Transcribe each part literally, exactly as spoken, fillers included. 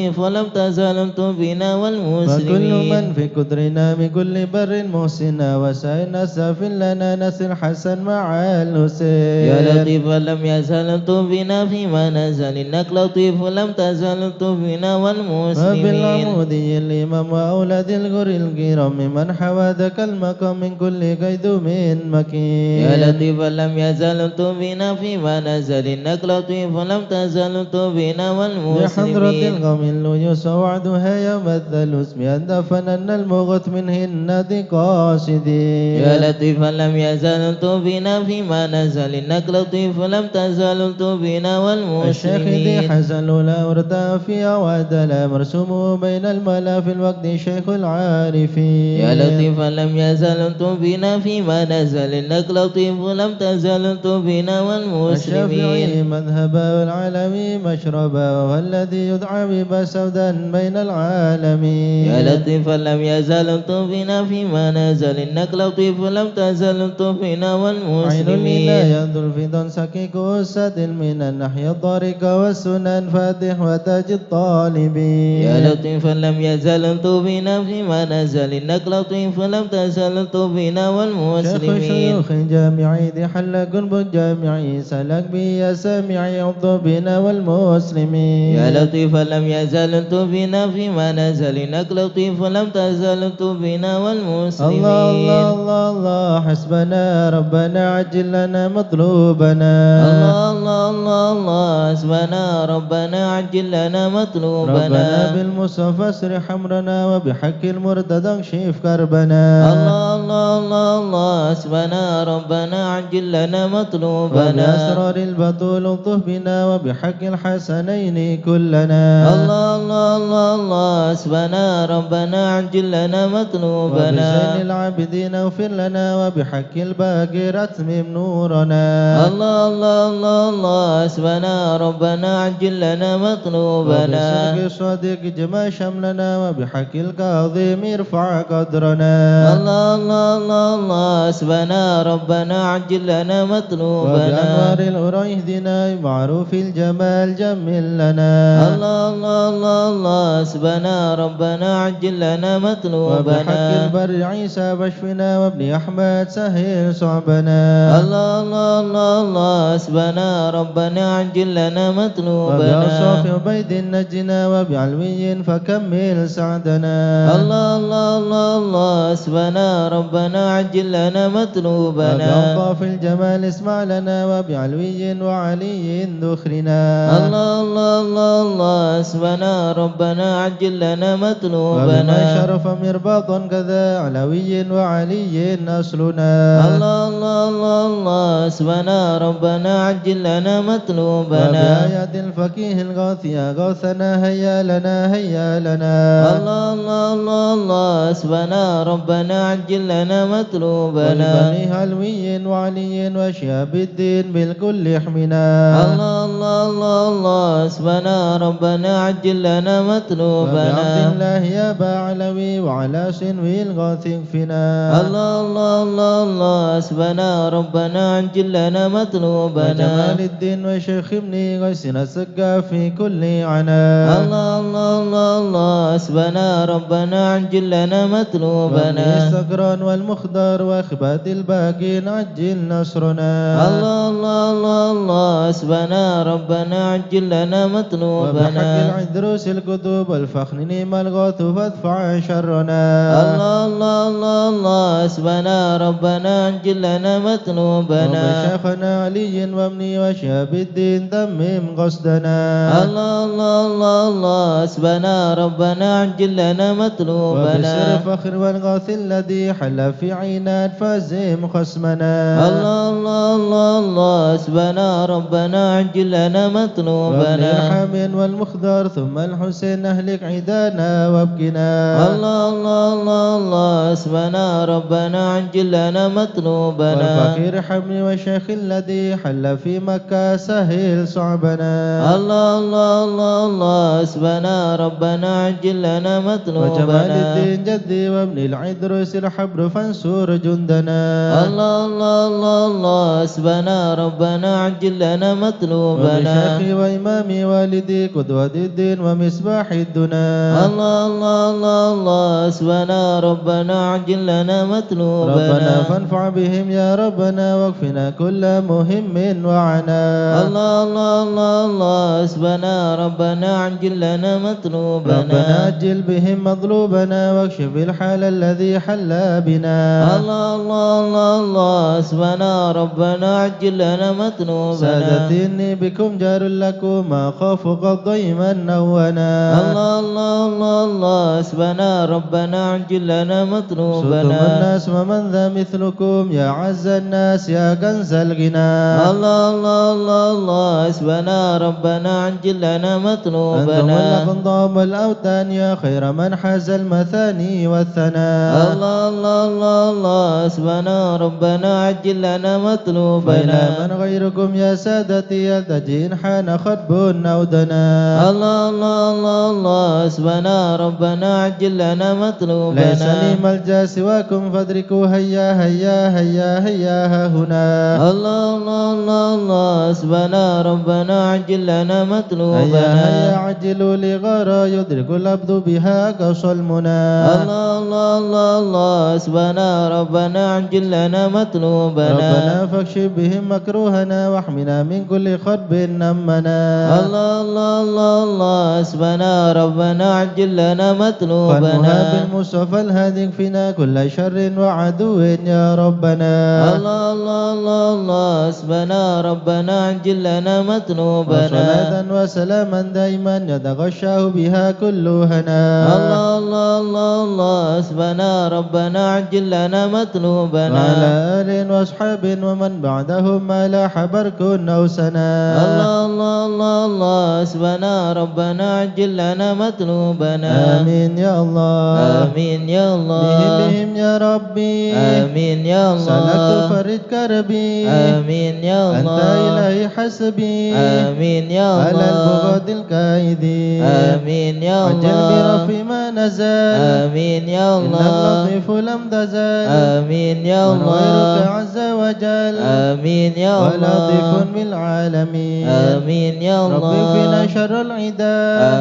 لطيف لم تزل تبنا والمسلمين. وكل من في قطرنا من كل بر محسنا وسائر نسافر لنا نسر حسن مع الحسين. يا لطيفا لم يزل تبنا فيما نزل إنك لطيف لم تزل تبنا والمسلمين. وبالعمودي الإمام وأولاد الغر الكرام من حوى ذاك المقام من كل قيد من مكين. يا لطيفا لم يزل تبنا فيما نزل إنك لطيف لم تزل تبنا والمسلمين. بحضرة القوم الليوس وعدها يوم الثالوث بأن دفننا المغوث من هنة قاصدين. يا لطيفا لم يزل تبنا فيما نزل إنك لطيف لم تزل تبنا والمسلمين. الشيخ ذي حسن الأولى ارتأى في أوادلا مرسومه بين الملا في الوقت شيخ العارفين. يا لطيفا لم يزل تبنا فيما نزل إنك لطيف لم تزل تبنا والمسلمين. الشافعي مذهبا والعلوي مشربا وهو الذي يدعى ببا سودا بين العالمين. يا لطيفا لم يزل تبنا فيما نزل إنك لطيف لم تزل تبنا عين والمسلمين. العناية ذو الفضل سكي كؤوس المنن نحيا الطريق والسنن فاتح وتاج الطالبين. يا لطيفا لم يزل تبنا فيما نزل إنك لطيف لم تزل تبنا شيخ والمسلمين. شيوخ الجامع ذي حل قلب الجامع سلك بي يا سامعي عض بنا والمسلمين. يا لطيفا لم يزل تبنا فيما نزل إنك لطيف لم تزل تبنا والمسلمين. الله الله الله الله حسبنا ربنا عجل لنا مطلوبنا. الله الله الله الله حسبنا ربنا عجل لنا مطلوبنا. ربنا بالمصطفى اصرف أمرنا وبحق المرتضى اكشف كربنا. الله الله الله الله حسبنا ربنا عجل لنا مطلوبنا. وبأسرار البتول الطف بنا وبحق الحسنين كلنا. الله الله الله الله حسبنا ربنا عجل لنا مطلوبنا. وبزين العابدين اغفر لنا وبحق الباقي أتمم نورنا. الله الله الله الله حسبنا ربنا عجل لنا مطلوبنا. وبصدق الصادق اجمع شملنا وبحق الكاظم ارفع قدرنا. الله الله الله الله حسبنا ربنا عجل لنا مطلوبنا. وبأنوار العلوم اهدنا بمعروف الجمال جمل لنا. الله الله الله الله حسبنا ربنا عجل لنا مطلوبنا. وبحق البر عيسى واشفنا وابن أحمد سهل صعبنا. الله الله الله الله حسبنا ربنا عجل لنا مطلوبنا. وبأوصاف عبيد نجنا وبعلوي فكمل سعدنا. الله الله الله الله حسبنا ربنا عجل لنا مطلوبنا. وبأوصاف الجمال اسمع لنا وبعلوي وعلي ذخرنا. الله الله الله الله حسبنا ربنا عجل لنا مطلوبنا. وبمن شرف مرباطا كذا علوي وعلي أصلنا. الله الله الله الله حسبنا ربنا عجل لنا مطلوبنا. وبآيات الفقيه الغوث يا غوثنا هيا لنا هيا لنا. الله الله الله الله حسبنا ربنا عجل لنا مطلوبنا. ولبني علوي وعلي وشهاب الدين بالكل احمنا. الله الله الله الله حسبنا ربنا عجل لنا مطلوبنا. وبعبد الله يا أبا علوي وعلى سنو الغوث اكفنا. الله الله الله الله حسبنا ربنا عجل لنا مطلوبنا. وجمال الدين وشيخ ابن غيثنا السقا في كل عنا. الله الله الله الله حسبنا ربنا عجل لنا مطلوبنا. وابن السكران والمخضر وأخبات الباقين عجل نصرنا. الله الله الله الله حسبنا ربنا عجل لنا مطلوبنا. وبحق العدروس القطب والفخر نعم الغوث فادفع شرنا. الله الله الله الله حسبنا ربنا عجل لنا مطلوبنا. وبشيخنا علي وابني وشهاب الدين تمم قصدنا. الله الله الله الله حسبنا ربنا عجل لنا مطلوبنا. وبسر فخر والغوث الذي حل في عينات فازم خصمنا. الله الله الله الله حسبنا ربنا عجل لنا مطلوبنا. وابن الحامي والمخضر ثم الحسين أهلك عدانا وابكنا. الله الله الله الله حسبنا ربنا عجل لنا مطلوبنا. والفقير حمي والشيخ الذي حل في مكة سهل صعبنا. الله الله الله الله حسبنا ربنا عجل لنا مطلوبنا. وجمال الدين جدي وابن العدروس الحبر فانصر جندنا. الله، الله، الله، الله، حسبنا ربنا عجل لنا مطلوبنا. وبشيخي وإمامي والدي قدوة الدين ومصباح الدنا. الله، الله، الله، الله، حسبنا ربنا عجل لنا مطلوبنا. ربنا فانفع بهم يا ربنا واكفنا كل مهم وعنا. الله، الله، الله، الله، حسبنا ربنا عجل لنا مطلوبنا. ربنا عجل بهم مطلوبنا واكشف الحال الذي حل بنا. الله، الله، الله، الله، حسبنا ربنا عجل لنا مطلوبنا. سادتي إني بكم جار لكم أخاف قد ضيما أو ونا. الله، الله، الله، الله، حسبنا ربنا عجل لنا مطلوبنا. سؤتم الناس ومن ذا مثلكم يا عز الناس يا كنز الغنى. الله، الله، الله، الله، حسبنا ربنا عجل لنا مطلوبنا. أنتم الأقطاب والأوطان يا خير من حاز المثاني والثناء. الله، الله، الله، الله، حسبنا ربنا عجل لنا مطلوبنا. فإلى من غيركم يا سادتي ألتجئ إن حان خطب أو دنا. الله، الله، الله، الله، حسبنا ربنا عجل لنا مطلوبنا. ليس لي ملجأ سواكم فادركوا هيا، هيا، هيا، هيا ها هنا. الله، الله، الله، الله، حسبنا ربنا عجل لنا مطلوبنا. هيا، هيا عجلوا لي غارا يدرك العبد بها أقصى المنى. الله، الله، الله، الله، حسبنا ربنا عجل لنا مطلوبنا. ربنا فاكشف بهم مكروهنا واحمنا من كل خطب أمنا. الله، الله، الله، الله، حسبنا ربنا عجل لنا مطلوبنا. فانمها بالمصطفى الهادي اكفنا كل شر وعدو يا ربنا. الله، الله، الله، الله، حسبنا ربنا عجل لنا مطلوبنا. وصلاة وسلاما دائما يتغشاه بها كل هنا. الله، الله، الله، الله، حسبنا ربنا عجل لنا مطلوبنا. وعلى آل وأصحاب ومن بعدهم ما لاح برق أو سنا. الله، الله، الله، الله، حسبنا ربنا عجل لنا مطلوبنا. آمين يا الله. آمين يا الله. بهم، بهم يا ربي. آمين يا الله. سألت فرج كربي. آمين يا الله. أنت إلهي حسبي. آمين يا الله. على البغاة الكائدين. آمين يا الله. عجل برفع ما نزل. آمين يا الله. إنك لطيف لم تزل. آمين يا الله. وغيرك عز وجل. آمين يا الله. ولطيف بالعالمين. آمين يا الله. رب اكفنا شر العدا.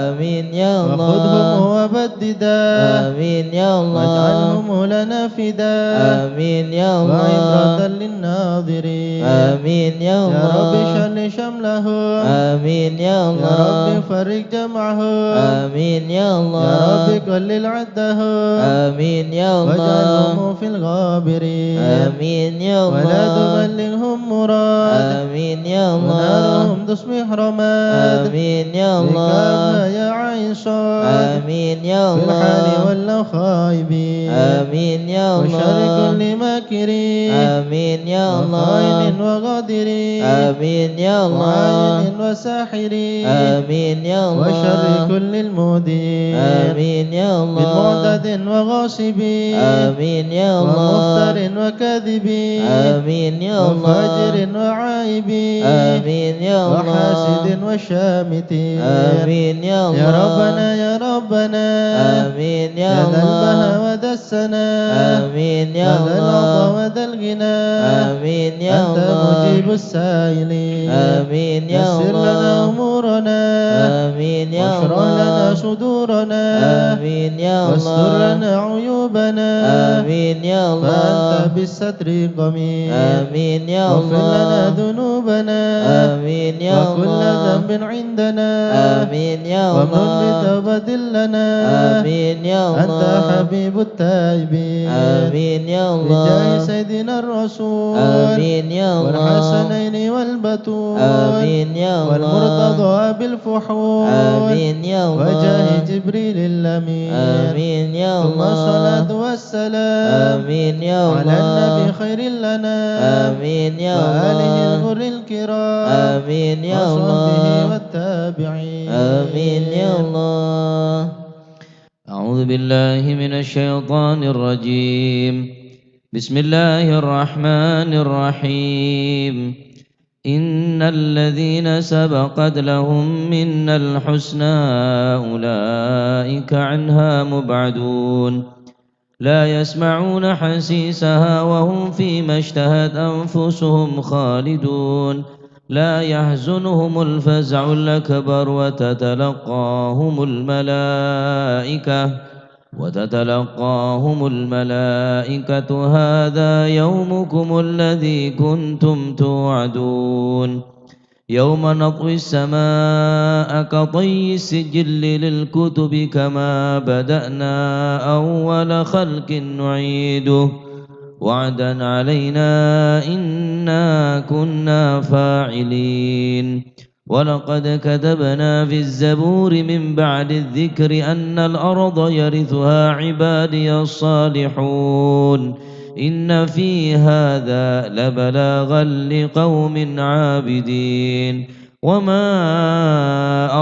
آمين يا الله. وخذهم وبددا. آمين يا الله. واجعلهم لنا فدا. آمين يا الله. وعبرة للناظرين. آمين يا الله. يا رب شل شملهم. آمين يا الله. يا رب فرق جمعهم. آمين يا الله. يا رب قلل عدهم. آمين يا الله. واجعلهم في الغابرين. آمين يا الله. ولا تبلغهم مراد. آمين يا الله. ونارهم تصبح رماد. آمين يا الله. بكاها يا عين صاد. آمين يا الله. في الحال والخائب. آمين يا الله. وشر كل ماكر. آمين يا الله. وخائن وغادر. آمين يا الله. وعائن وساحر. آمين يا الله. وشر كل المؤذي. آمين يا الله. من معتد وغاصب. آمين يا الله. ومفتر وكاذب. آمين يا الله. وفاجر وعائب. آمين يا الله. وحاسد وشامت. آمين يا الله. يا ربنا، يا ربنا. آمين يا الله. يا ذا البهاء وذا السناء. آمين يا الله. يا ذا العطا وذا الغنى. آمين يا الله. أنت مجيب السائلين. آمين يا الله. يسر لنا أمورنا. آمين يا الله. واشرح لنا صدورنا. آمين يا الله. واستر لنا عيوبنا. آمين يا الله. فأنت بالستر قمير. آمين يا الله. واغفر لنا ذنوبنا. آمين يا الله. وكل ذنب عندنا. آمين يا الله. ومن بتوبة لنا. آمين يا الله. أنت حبيب التائبين. آمين يا الله. بجاه سيدنا الرسول. آمين يا الله. والحسنين والبتول. آمين يا الله. والمرتضى بالفحول. آمين يا الله. وجاه جبريل الأمين. آمين يا الله. ثم الصلاة والسلام. آمين يا الله. على النبي خير لنا. آمين يا الله. وآله الغر الكرام. آمين يا الله. وصحبه والتابعين. آمين يا الله. أعوذ بالله من الشيطان الرجيم. بسم الله الرحمن الرحيم. إن الذين سبقت لهم منا الحسنى أولئك أولئك عنها مبعدون. لا يسمعون حسيسها وهم فيما اشتهت أنفسهم خالدون. لا يحزنهم الفزع الأكبر وتتلقاهم الملائكة، وتتلقاهم الملائكة هذا يومكم الذي كنتم توعدون. يوم نطوي السماء كطي السجل للكتب كما بدأنا أول خلق نعيده وعدا علينا إنا كنا فاعلين. ولقد كتبنا في الزبور من بعد الذكر أن الأرض يرثها عبادي الصالحون. إن في هذا لبلاغا لقوم عابدين. وما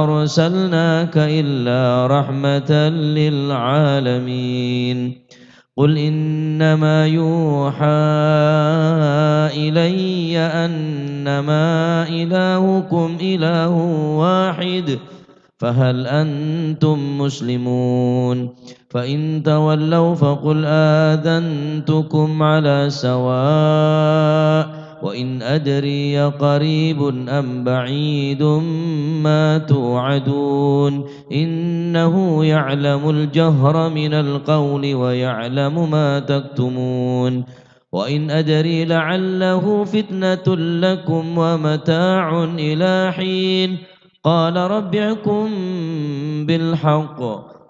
أرسلناك إلا رحمة للعالمين. قل إنما يوحى إلي أنما إلهكم إله واحد فهل أنتم مسلمون؟ فإن تولوا فقل آذنتكم على سواء وإن أدري أقريب أم بعيد ما توعدون. إنه يعلم الجهر من القول ويعلم ما تكتمون. وإن أدري لعله فتنة لكم ومتاع إلى حين. قال رب احكم بالحق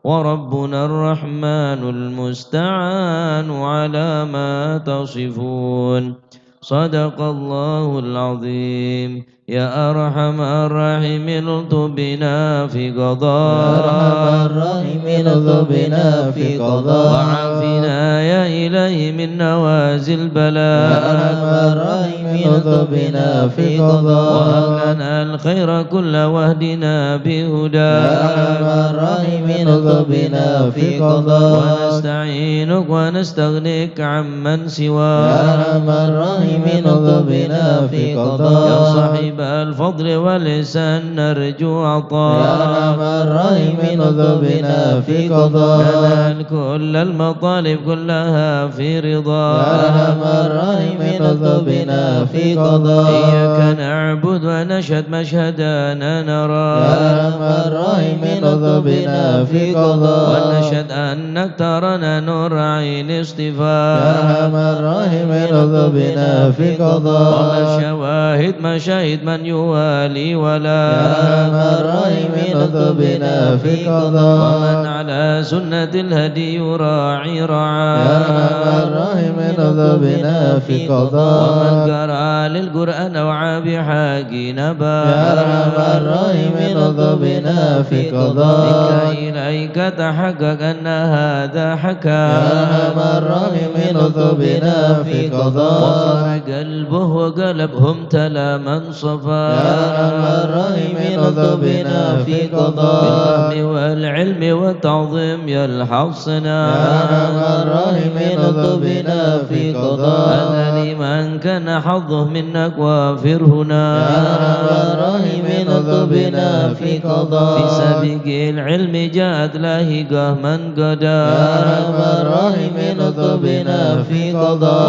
وربنا الرحمن المستعان على ما تصفون. صدق الله العظيم. يا أرحم الراحمين الطف بنا في قضاء. يا أرحم الراحمين الطف بنا في قضاء. وعافنا يا إلهي من نوازل البلاء. يا أرحم الراحمين الطف بنا في قضاء. وهب لنا الخير كله واهدنا بهداك. يا أرحم الراحمين الطف بنا في قضاء. ونستعينك ونستغنيك عمن سواك. يا أرحم الراحمين الطف بنا في قضاء. يا صاحب الفضل والإحسان نرجو عطاك. يا أرحم الراحمين الطف بنا في قضاء. ننال كل المطالب كلها في رضاك. يا أرحم الراحمين الطف بنا في قضاء. إياك نعبد ونشهد مشهدنا نراك. يا أرحم الراحمين الطف بنا في قضاء. ونشهد أنك ترانا نور عين اصطفاك. يا أرحم الراحمين الطف بنا في قضاء. ومن شواهد مشاهد من يوالي ولا. يا أرحم الراحمين الطف بنا في قضاء. ومن على سنة الهدي يراعي رعاك. يا أرحم الراحمين الطف بنا في قضاء. ومن قرأ للقرآن وعى بحق نباك. يا أرحم الراحمين الطف بنا في قضاء. منك إليك تحقق أن هذا حقاك. يا أرحم الراحمين الطف بنا في قضاء. وصفى قلبه وقلبهم تلا من صفاك. يا أرحم الراحمين الطف بنا في قضاء. بالفهم والعلم والتعظيم يا الحصنا. يا أرحم الراحمين الطف بنا في قضاء. هذا لمن كان حظه منك وافر هنا. يا أرحم الراحمين الطف بنا في قضاء. في سابق العلم جاءت لاحقة من قدا. يا أرحم الراحمين الطف بنا في قضاء.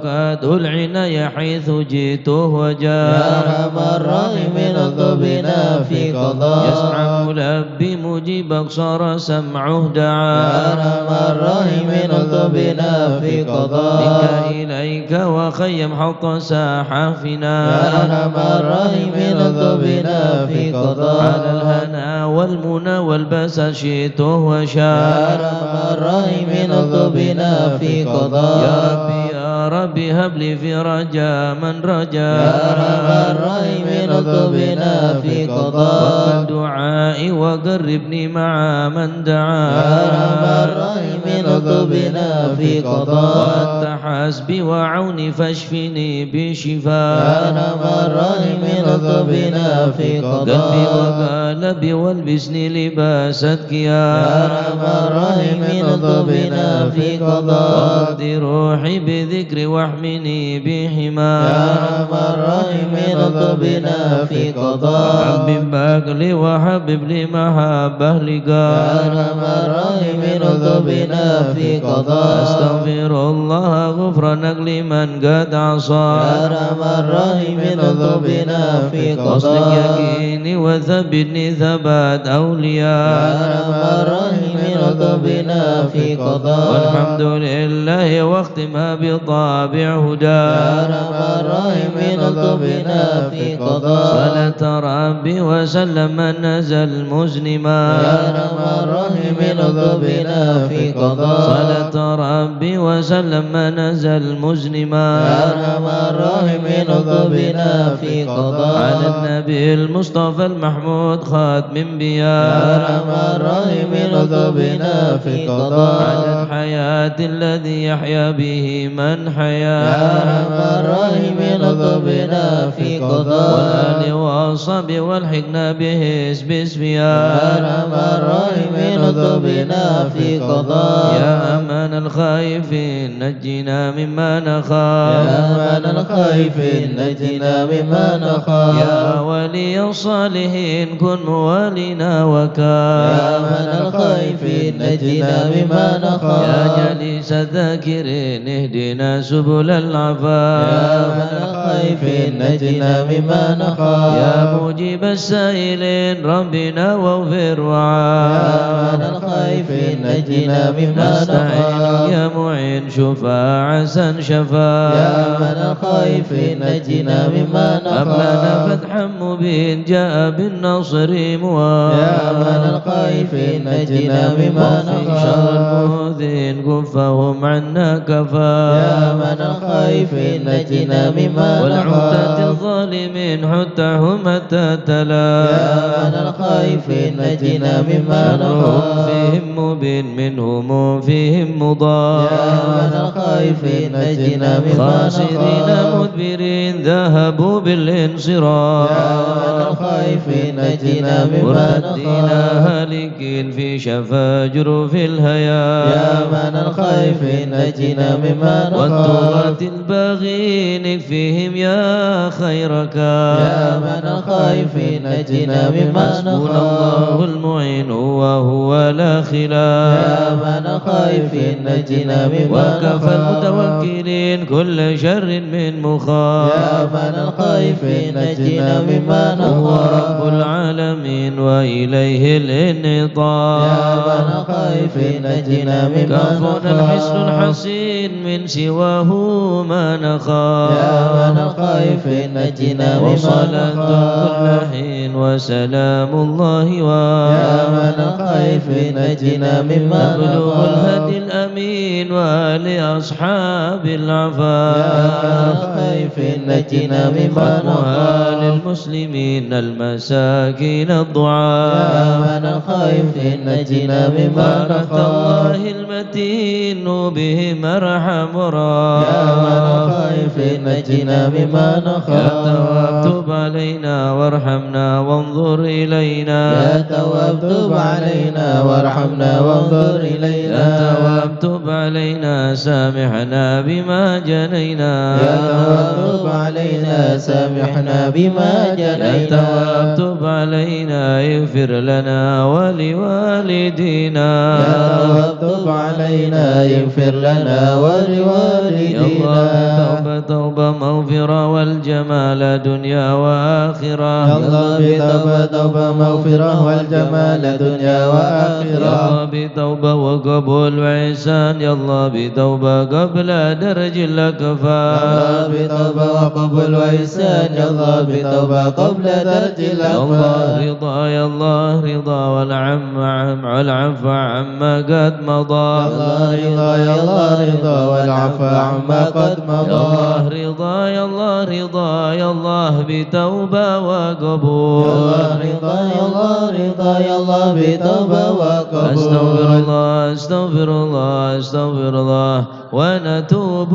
وأدركته العناية حيث جئته وجاء. يا أرحم الراحمين الطف بنا في قضاء. يسعى ملبي مجيبك صار سمعه دعا. يا أرحم الراحمين الطف بنا في قضاء. منك إليك وخيم حط ساحافنا. يا أرحم الراحمين الطف بنا في قضاء. على الهنا والمنى والبسط شئته وشاء. يا أرحم الراحمين الطف بنا في قضاء. يا ربي يا ربي هب لي في رجا من رجا. يا أرحم الراحمين الطف بنا في قضاء. وقبل دعائي وقربني مع من دعا. يا أرحم الراحمين الطف بنا في قضاء. وأنت حسبي وعوني فاشفني بشفاء. يا أرحم الراحمين الطف بنا في قضاء. قلبي وقالبي والبسني لباس أتقياء. يا أرحم الراحمين، الطف بنا في قضاء. وأرض روحي بذكر واحمني بحماك. يا أرحم الراحمين، الطف بنا في قضاء. وحبب عقلي وحبب لي محبة لقاك. يا أرحم الراحمين، الطف بنا في قضاء. أستغفر الله غفرانك لمن قد عصى. يا أرحم الراحمين، الطف بنا في قضاء. أصلح يقيني وثبتني ثبات أولياء. يا أرحم الراحمين، الطف بنا في قضاء. والحمد لله واختمها بطابع هدى. يا أرحم الراحمين، الطف بنا في قضاء. صلاة ربي وسلم من نزل مسلما. يا أرحم الراحمين، الطف بنا في قضاء. صلاة ربي وسلم من نزل مسلما. يا أرحم الراحمين، الطف بنا في قضاء. على النبي المصطفى المحمود خاتم الأنبياء. يا أرحم الراحمين، الطف بنا في قضاء. على الحياة الذي يحيا به من حيا. يا أرحم الراحمين، الطف بنا في قضاء. والآل وأصحابه والحقنا بحزب أصفياء. يا أرحم الراحمين، الطف بنا في قضاء. يا أمان الخائفين، نجنا مما نخاف. يا أمان الخائفين، نجنا مما نخاف. يا ولي الصالحين، كن موالينا وكاف. يا أمان الخائفين، نجنا مما نخاف. يا جليس الذاكرين، اهدنا سبل العفاف. يا أمان الخائفين، نجنا مما نخاف. يا مجيب السائلين، ربنا واغفر وعاف. يا أمان الخائفين، نجنا مما نستعينك نخاف. يا معين، شفاعة شفاعة. يا أمان الخائفين، نجنا مما نخاف. هب لنا فتحا مبين جاء بالنصر موافق. يا أمان الخائفين، نجنا مما نخاف. واكفي شر المؤذين، كفهم عنا كفاف. يا أمان الخائفين، نجنا مما نخاف. والعتاة الظالمين، حطهم حتى تلاف. يا أمان الخائفين، نجنا مما نخاف. شرهم فيهم مبين، منهم فيهم مضاف. يا أمان الخائفين، نجنا مما نخاف. خاسرين مدبرين، ذهبوا بالانصراف. يا أمان الخائفين، نجنا مما نخاف. مرتدين هالكين في شفا جرف الهيام. يا أمان الخائفين، نجنا مما نخاف. والطغاة الباغين، اكفهم يا خير كاف. يا أمان الخائفين، نجنا مما نخاف. حسبنا الله المعين، وهو لا خلاف. يا أمان الخائفين، نجنا مما نخاف. وكفى المتوكلين كل شر من مخاف. يا أمان الخائفين، نجنا مما نخاف. هو رب العالمين، وإليه الانحطاف. يا أمان الخائفين، نجنا مما نخاف. كفانا الحصن الحصين، من سواه ما نخاف. يا أمان الخائفين، نجنا مما نخاف. وصلاة كل حين وسلام الله و يا أمان الخائفين، نجنا مما نخاف. نبلغ الهدي الأمين وآل أصحاب العفاف. يا أمان الخائفين، نجنا مما نخاف. ختمها للمسلمين المساكين الضعاف. يا أمان الخائفين، نجنا مما نخاف. بارك الله المتين بهم أرحم الراحمين. يا أمان الخائفين، نجنا مما نخاف. يا تواب تب علينا وارحمنا وانظر إلينا. يا تواب تب علينا وارحمنا وانظر إلينا. يا تواب تب علينا سامحنا بما جنينا. يا تواب تب علينا سامحنا بما جنينا. يا تواب تب علينا اغفر لنا ولوالدينا. يا تواب تب علينا اغفر لنا ولوالدينا. يا الله بتوبة توبة مغفرة والجمال دنيا وآخرة. يا الله بتوبة توبة مغفرة والجمال دنيا وآخرة. يا الله بتوبة وقبول وإحسان. يا الله بتوبة قبل درج الأكفان. يا الله بتوبة وقبول وإحسان. يا الله بتوبة قبل درج الأكفان. يا الله رضا، يا الله رضا والعم عم، والعفو عما قد مضى. يا الله رضا، يا الله رضا والعفو عما قد مضى. يا الله رضا، يا الله رضا، يا الله بتوبة وقبول. يا الله رضا، يا الله رضا، يا الله بتوبة وقبول. أستغفر الله، أستغفر الله، أستغفر أستغفر الله ونتوب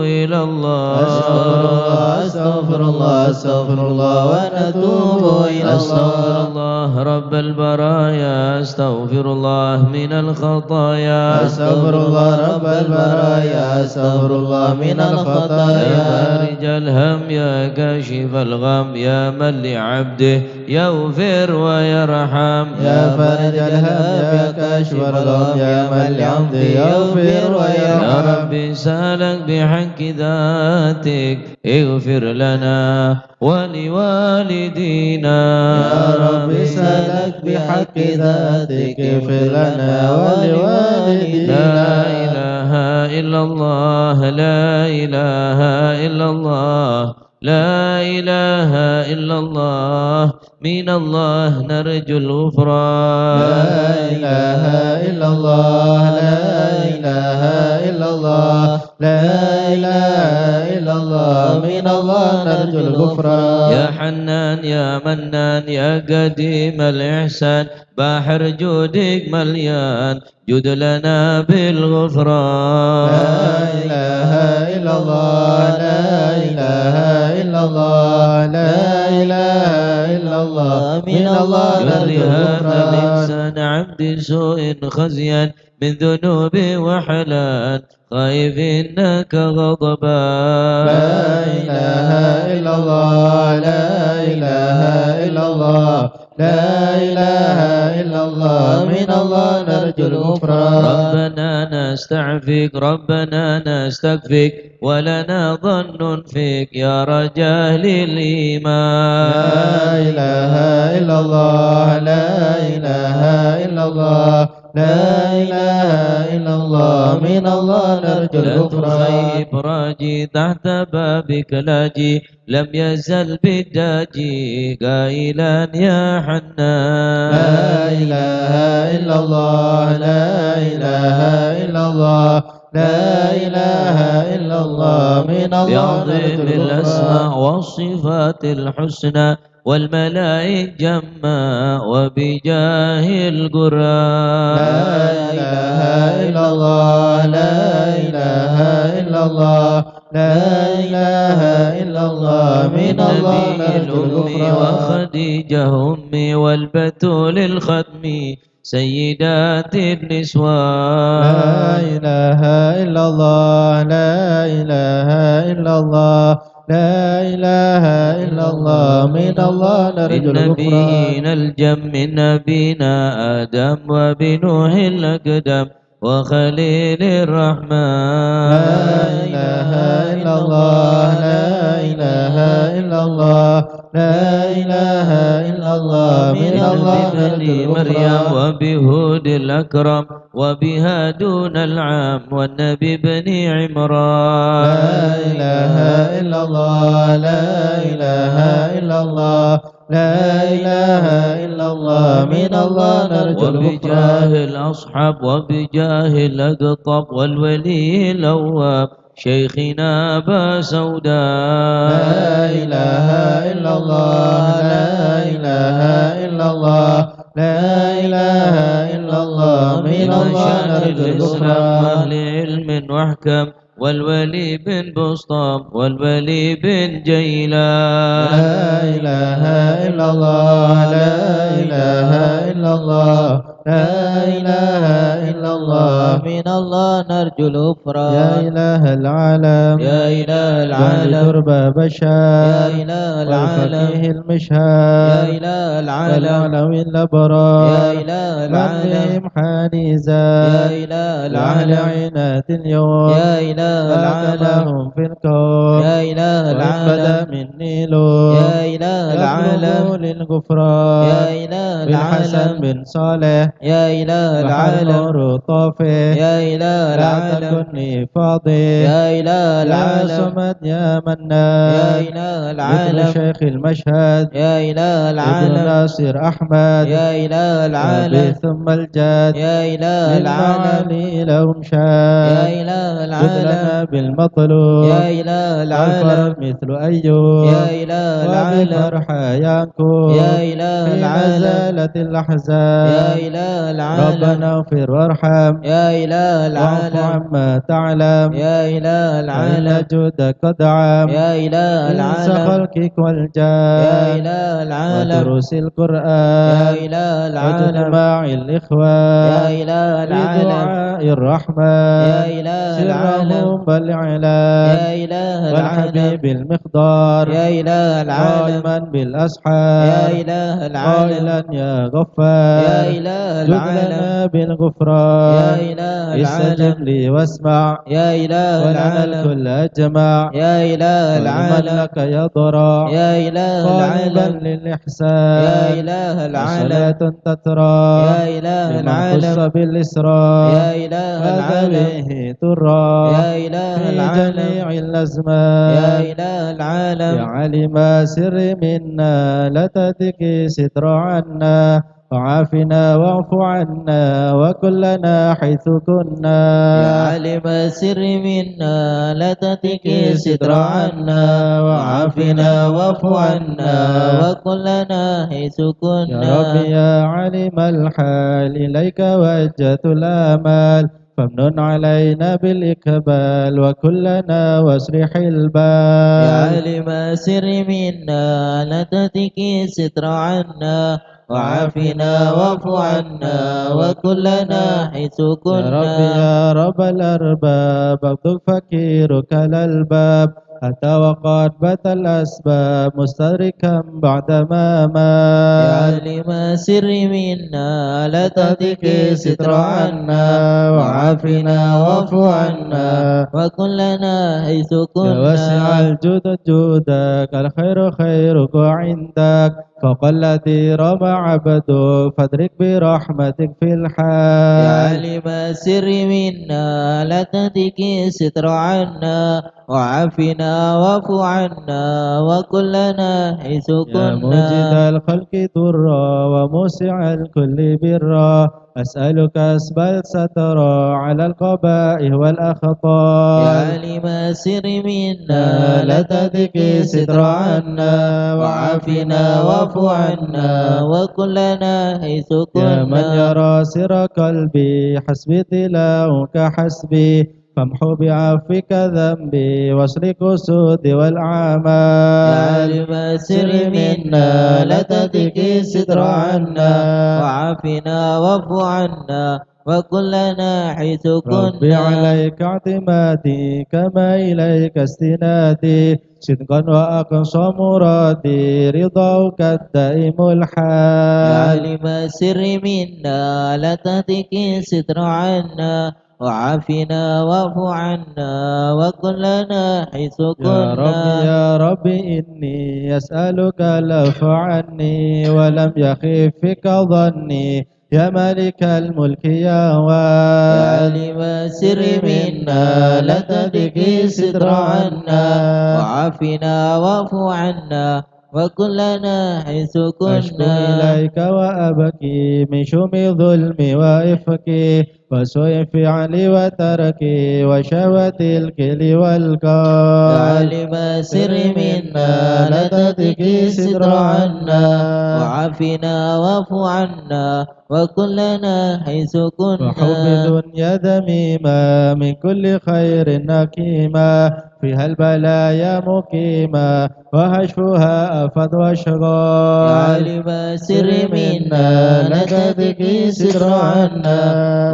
إلى الله. أستغفر الله، أستغفر الله، أستغفر الله ونتوب إلى الله. أستغفر الله رب البرايا، أستغفر الله من الخطايا. أستغفر الله رب البرايا، أستغفر الله من الخطايا. يا فارج الهم، يا كاشف الغم، يا من لعبده يغفر ويرحم. يا فارج الهم، يا كاشف الغم، يا من لعبده يغفر ويرحم. يا رب سألك بحق ذاتك، اغفر لنا ولوالدينا. يا رب سألك بحق ذاتك، اغفر لنا ولوالدينا. لا إله إلا الله، لا إله إلا الله. لا إله إلا الله، من الله نرجو الغفران. لا إله إلا الله، لا إله إلا الله، لا إله إلا الله، من الله نرجو الغفران. يا حنان يا منان يا قديم الإحسان، بحر جودك مليان، جد لنا بالغفران. لا إله إلا الله، لا إله إلا الله، لا إله إلا الله، من الله نرجو الغفران. الإنسان عبد سوء خزيا من ذنوب وحلان، خائف إنك غضبان. لا إله إلا الله، لا إله إلا الله، لا إله إلا الله، من الله نرجو الغفران. ربنا نستعفيك، ربنا نستكفيك، ولنا ظن فيك يا رجاء أهل الإيمان. لا إله إلا الله، لا إله إلا الله، لا إله إلا الله، من الله نرجو الغفران. لا تخيب راجي تحت بابك لاجي، لم يزل بالداجي قائلا يا حنان. لا إله إلا الله، لا إله إلا الله، لا إله إلا الله، من الله نرجو الغفران. بعظيم الأسماء والصفات الحسنى والملائك جمع وبجاه القرآن. لا إله إلا الله، لا إله إلا الله، لا إله إلا الله، من الله نرجو الغفران. وخديجة أمي والبتول الختم سيدات النسوان. لا إله إلا الله، لا إله إلا الله، لا إله إلا الله، من الله نرجو الغفران. النبيين الجم من أبينا آدم وبنوح الأقدم وخليل الرحمن. لا إله إلا الله، لا إله إلا الله، لا إله إلا الله، من الله نرجو الغفران. وبهود الأكرم وبهارون العم والنبي ابن عمران. لا إله إلا الله، لا إله إلا الله، لا إله إلا الله، من الله نرجو الغفران. وبجاه الأصحاب وبجاه الأقطاب والولي الأواب شيخنا أبا سوداء. لا إله إلا الله، لا إله إلا الله، لا إله إلا الله، من الله نرجو الغفران. أهل علم وحكم والولي بن بسطام والولي بن جيلان. لا إله إلا الله، لا إله إلا الله، لا إله إلا الله، من الله نرجو الغفران. يا إله العالم، يا إله العالم، تربى بشار، يا إله العالم، والفقيه المشهار، يا إله العالم، والعلوي الأبرار، يا إله العالم، حنيزا، يا إله العالم، عينات اليوم، يا إله العالم، في الكون، يا إله العالم، من نيلو، يا إله العالم، للغفران، يا إله العالم، بن صالح، يا إله العالم، نور طافي، يا إله العالم، تكن فاضي، يا إله العالم، صمد يا منان، يا إله العالم، شيخ المشهد، يا إله العالم، ناصر أحمد، يا إله العالم، ثم الجد، يا إله العالم، لهم شان، يا إله العالم، بالمطلوب، يا إله العالم، مثل أيوب، يا إله العالم، ينكب يا إله حين العالم. زالت الأحزان. يا إله العالم. ربنا اغفر وارحم. يا إله واعف العالم. عما تعلم. يا إله فإن العالم. جودك قد عم يا إله إنس العالم. خلقك والجان. يا إله العالم. ودروس القرآن. يا إله العالم. واجتماع الإخوان. يا إله في العالم. دعاء الرحمن. يا إله سرهم العالم. والإعلان. يا إله العالم. والحبيب المقدار. يا إله العالم. قائما بالأسحار. يا إله العالم. قائلا يا غفار. يا إله جد العالم. لنا بالغفران. يا إله العالم. استجب لي واسمع. يا إله ولنا العالم. الكل أجمع. يا إله ولمن العالم. لك يضرع. يا إله طالبا العالم. للإحسان. يا إله العالم. وصلاة تترى يا إله لمن العالم. خص بالإسراء يا إله العالم. وذويه ترى يا إله في العالم. جميع الأزمان. يا إله العالم. يا عالم السر منا لا تدك ستر عنا وعافنا واعف عنا وكن لنا حيث كنا. يا عالم السر منا لا تدك ستر عنا وعافنا واعف عنا وكن لنا حيث كنا. يا رب يا عالم الحال إليك وجهت الآمال فامنن علينا بالإقبال وكن لنا واصلح البال. يا عالم السر منا لا تدك ستر عنا وعافنا واعف عنا وكن لنا حيث كنا. يا رب يا رب الأرباب عبدك فقيرك الألباب أتى وقد بات الأسباب مستدركا بعد ما مات. يا عالم السر منا لا تدك ستر عنا وعافنا واعف عنا وكن لنا حيث كنا. يا واسع الجود جودك الخير خيرك عندك فوق الذي رام عبدك فادرك برحمتك في الحال. يا عالم السر منا لا تدك ستر عنا وعافنا واعف عنا وكن لنا حيث كنا. يا موجد الخلق ضرا وموسع الكل برا أسألك أسبل سترا على القبائح والأخطاء. يا عالم السر منا لا تدك ستر عنا وعافنا واعف عنا وكن لنا حيث كنا. يا من يرى سر قلبي حسبي تلاوك حسبي فامحو بعفوك ذنبي واصلح قصودي والأعمال. يا عالم السر منا لا تدك ستر عنا وعافنا واعف عنا وكن لنا حيث كنا. ربي عليك اعتمادي كما إليك استنادي صدقا وأقصى مرادي رضاك الدائم الحال. يا عالم السر منا لا تدك ستر عنا وعافنا واعف عنا وكن لنا حيث كنا. يا رب يا رب إني أسألك العفو عني ولم يخف فيك ظني يا مالك الملك يا وال. يا عالم السر منا لا تدك ستر عنا وعافنا واعف عنا وكن لنا حيث كنا. أشكو إليك وأبكي من شؤم ظلمي وإفكي وسوء فعلي وتركي وشهوة الكيل والقال. يا عالم السر منا لا تدك ستر عنا وعافنا واعف عنا وكن لنا حيث كنا. وحب دنيا ذميمة من كل خير نكيمة فيها البلايا مقيمة وحشوها آفات وأشغال. يا عالم السر منا لا تدك ستر عنا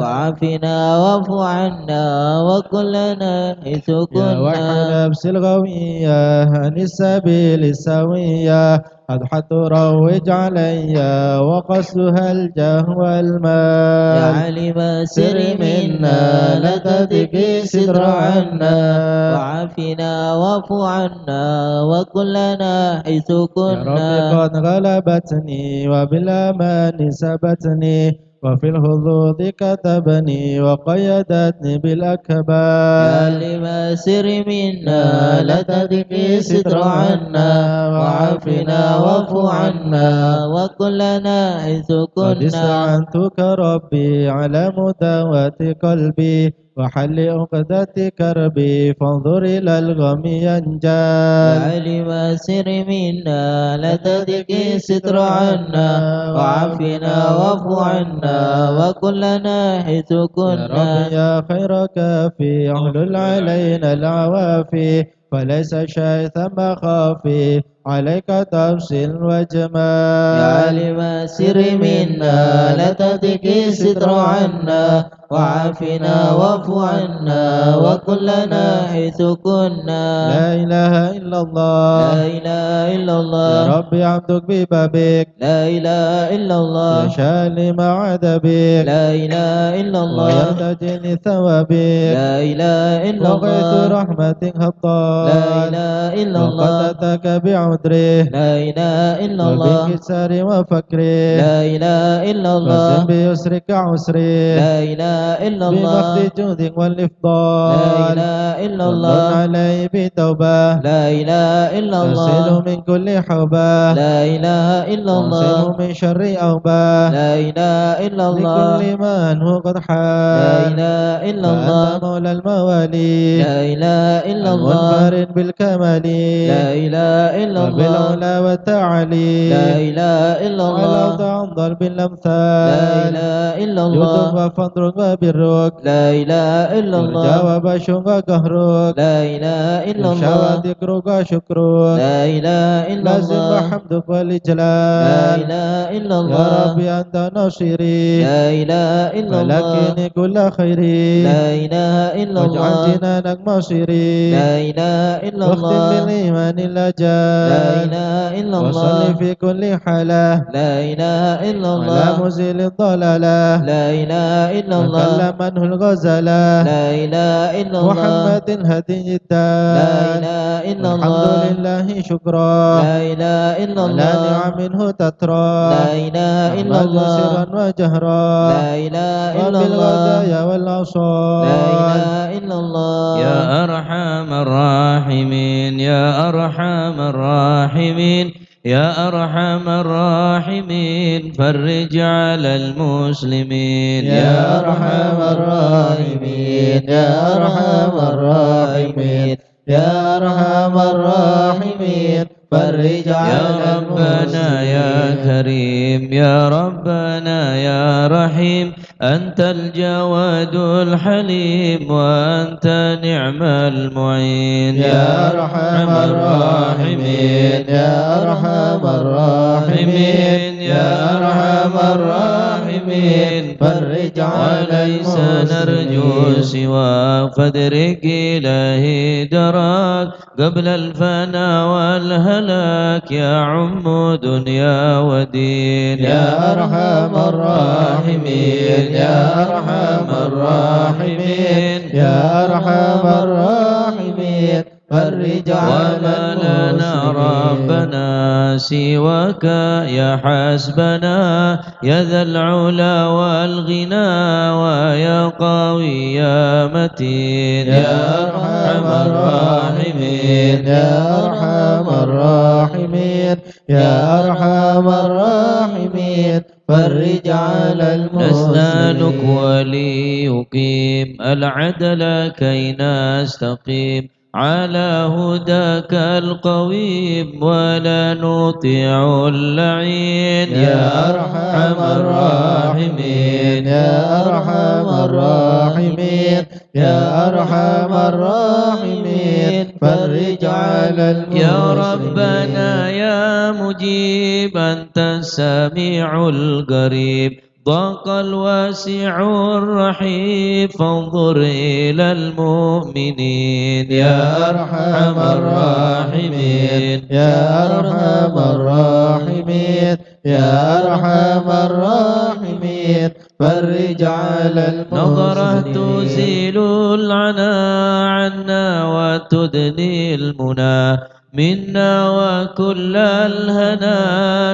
وعافنا واعف عنا وكن لنا حيث كنا. يا ويح نفس الغوية عن السبيل السوية أضحت تروج علي وقصدها الجاه والمال. يا عالم السر منا لا تدك ستر عنا وعافنا واعف عنا وكن لنا حيث كنا. يا رب قد غلبتني وبالأمان سبتني وفي الحظوظ كتبني وقيدتني بالأكباد. يا عالم السر منا لا تدك ستر عنا وعافنا واعف عنا وكن لنا حيث كنا. قد استعنتك ربي على مداواة قلبي وحل عقدة كربي فانظر إلى الغم ينجل. يا عالم السر منا لا تضيق الستر عنا، وعافنا واعف عنا وكن لنا حيث كنا. يا رب يا خير كافي احلل علينا العوافي، فليس شيء ثم خافي عليك تفصيل وجمال. يا عالم السر منا لا تضيق الستر عنا، وعافنا واعف عنا وكن لنا حيث كنا. لا إله إلا الله. لا إله إلا الله. يا رب عبدك ببابك. لا إله إلا الله. يشاء لما وعد بك. لا إله إلا الله. ويرتجي لثوابك. لا إله إلا الله. وغيث رحمة هطال. لا إله إلا الله. وقد أتاك بعذره. لا إله إلا الله. وبانكسار وفقره. لا إله إلا الله. وزن بيسرك عسري. لا إله إلا الله. بمحض جود والإفضال. لا إله إلا الله. ومن عليه بتوبة. لا إله إلا الله. تسيل من كل حوبة. لا إله إلا الله. تعصم من شر أوبة. لا إله إلا الله. لكل من هو قد حال. لا إله إلا الله. فأنت مولى الموالي. لا إله إلا الله. المنفرد بالكمال. لا إله إلا الله. وبالعلا والتعالي. لا إله إلا الله. علوت عن ضرب الأمثال. لا إله إلا الله. جودك وفضلك وبرك. لا إله إلا الله. يرجى وبشرك وقهرك. لا إله إلا الله. يشاء ذكرك وشكرك. لا إله إلا الله. لازم حمدك والإجلال. لا إله إلا الله. يا ربي أنت ناصري. لا إله إلا الله. فلقني كل خيري. لا إله إلا الله. واجعل جنانك مصيري. لا إله إلا الله. واختم بالإيمان الأجل. لا إله إلا الله. وصل في كل حالة. لا إله إلا الله. على مزيل الضلالة. لا إله إلا الله. وكلم منه الغزالة. لا إله إلا الله. محمد الهادي الدال. لا إله إلا الله. الحمد لله شكرا. لا إله إلا الله. على نعمه تترى. لا إله إلا الله. سرا وجهرا. لا إله إلا الله. وبالغدايا والعصال. لا إله إلا الله. يا أرحم الراحمين، يا أرحم الراحمين، يا أرحم الراحمين، فرج على المسلمين. يا أرحم الراحمين، يا أرحم الراحمين، يا أرحم الراحمين، فرج على المسلمين. يا ربنا يا كريم، يا ربنا يا رحيم، أنت الجواد الحليم، وأنت نعم المعين. يا أرحم الراحمين، يا أرحم الراحمين، يا أرحم الراحمين، فرج على المسلمين. وليس نرجو سواك، فادرك إلهي دراك، قبل الفنا والهلاك يعم دنيا ودين. يا أرحم الراحمين، يا أرحم الراحمين، يا أرحم الراحمين، فرج على المسلمين. وما لنا ربنا سواك يا حسبنا، يا ذا العلا والغنى ويا قوي يا متين. يا أرحم الراحمين، يا أرحم الراحمين، يا أرحم الراحمين، فرج على المسلمين. نسألك ولي يقيم العدل كي نستقيم على هداك القويم ولا نطيع اللعين. يا أرحم الراحمين، يا أرحم الراحمين، يا أرحم الراحمين، فرج على المسلمين. يا ربنا يا مجيب، أنت السميع القريب، ضاق الواسع الرحيم، فانظر إلى المؤمنين. يا أرحم الراحمين، يا أرحم الراحمين، يا أرحم الراحمين، فرج على المسلمين. نظرة تزيل العنا عنا وتدني المنى منا وكل الهنا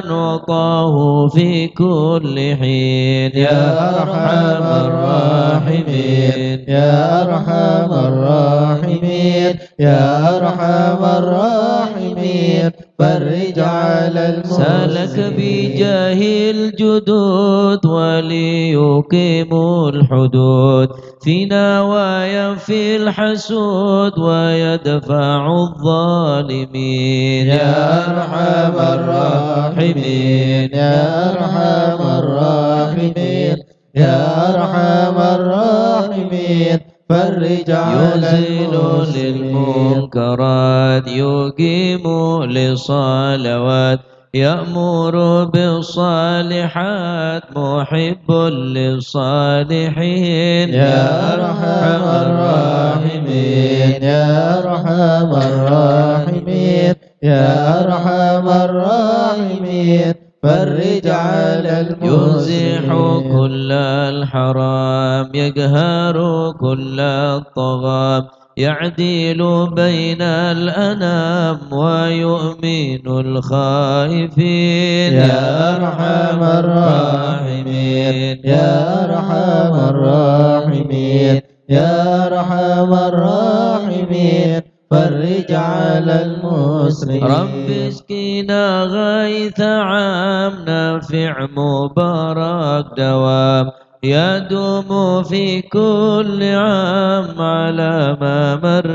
نعطاه في كل حين. يا أرحم الراحمين، يا أرحم الراحمين، يا أرحم الراحمين، فرج على سلك بجاه الجدود وليقيم الحدود فينا وينفي الحسود ويدفع الظالمين. يا أرحم الراحمين، يا أرحم الراحمين، يا أرحم الراحمين، فرج على يزيل المسلمين. للمنكرات، يقيم للصلوات، يأمر بالصالحات، محب للصالحين. يا أرحم الراحمين، يا أرحم الراحمين، يا أرحم الراحمين، فرج على يزيح المسلمين. كل الحرام، يقهر كل الطغاة، يعدل بين الأنام، ويؤمن الخائفين. يا أرحم الراحمين، يا أرحم الراحمين، يا أرحم الراحمين، فرج على المسلمين. رب اسقنا غيث عام نافع مبارك دوام، يدوم في كل عام على ما مر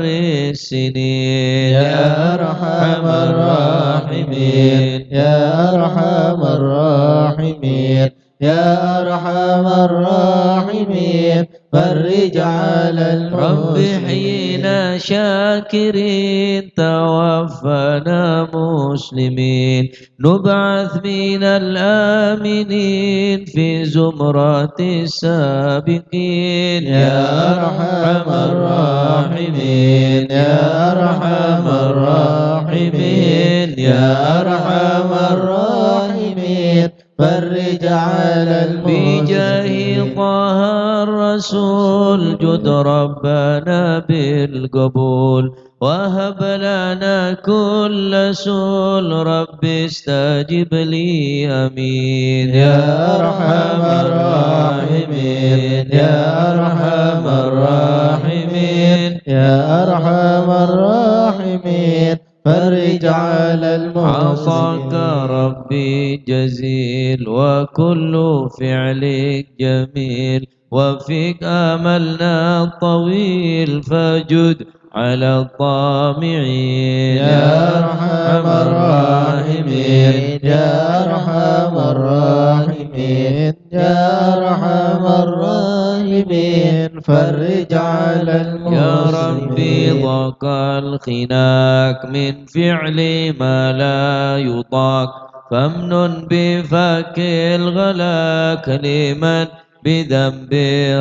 السنين. يا أرحم الراحمين، يا أرحم الراحمين، يا أرحم الراحمين، فرج على رب المسلمين. حينا شاكرين، توفنا مسلمين، نبعث من الآمنين في زمرة السابقين. يا أرحم الراحمين، يا أرحم الراحمين، يا أرحم الراحمين، فرج على المسلمين. بجاه طه الرسول، جد ربنا بالقبول، وهب لنا كل سول، رب استجب لي، آمين. يا أرحم الراحمين، يا أرحم الراحمين، يا أرحم الراحمين، فرج على المسلمين. عطاك ربي جزيل، وكل فعلك جميل، وفق أملنا الطويل، فجد على الطامعين. يا أرحم الراحمين، يا أرحم الراحمين، يا أرحم الراحمين، فرج على يا ربي المسلمين. ضاق الخناق من فعل ما لا يطاق، فامنن بفك الغلاق لمن بذنب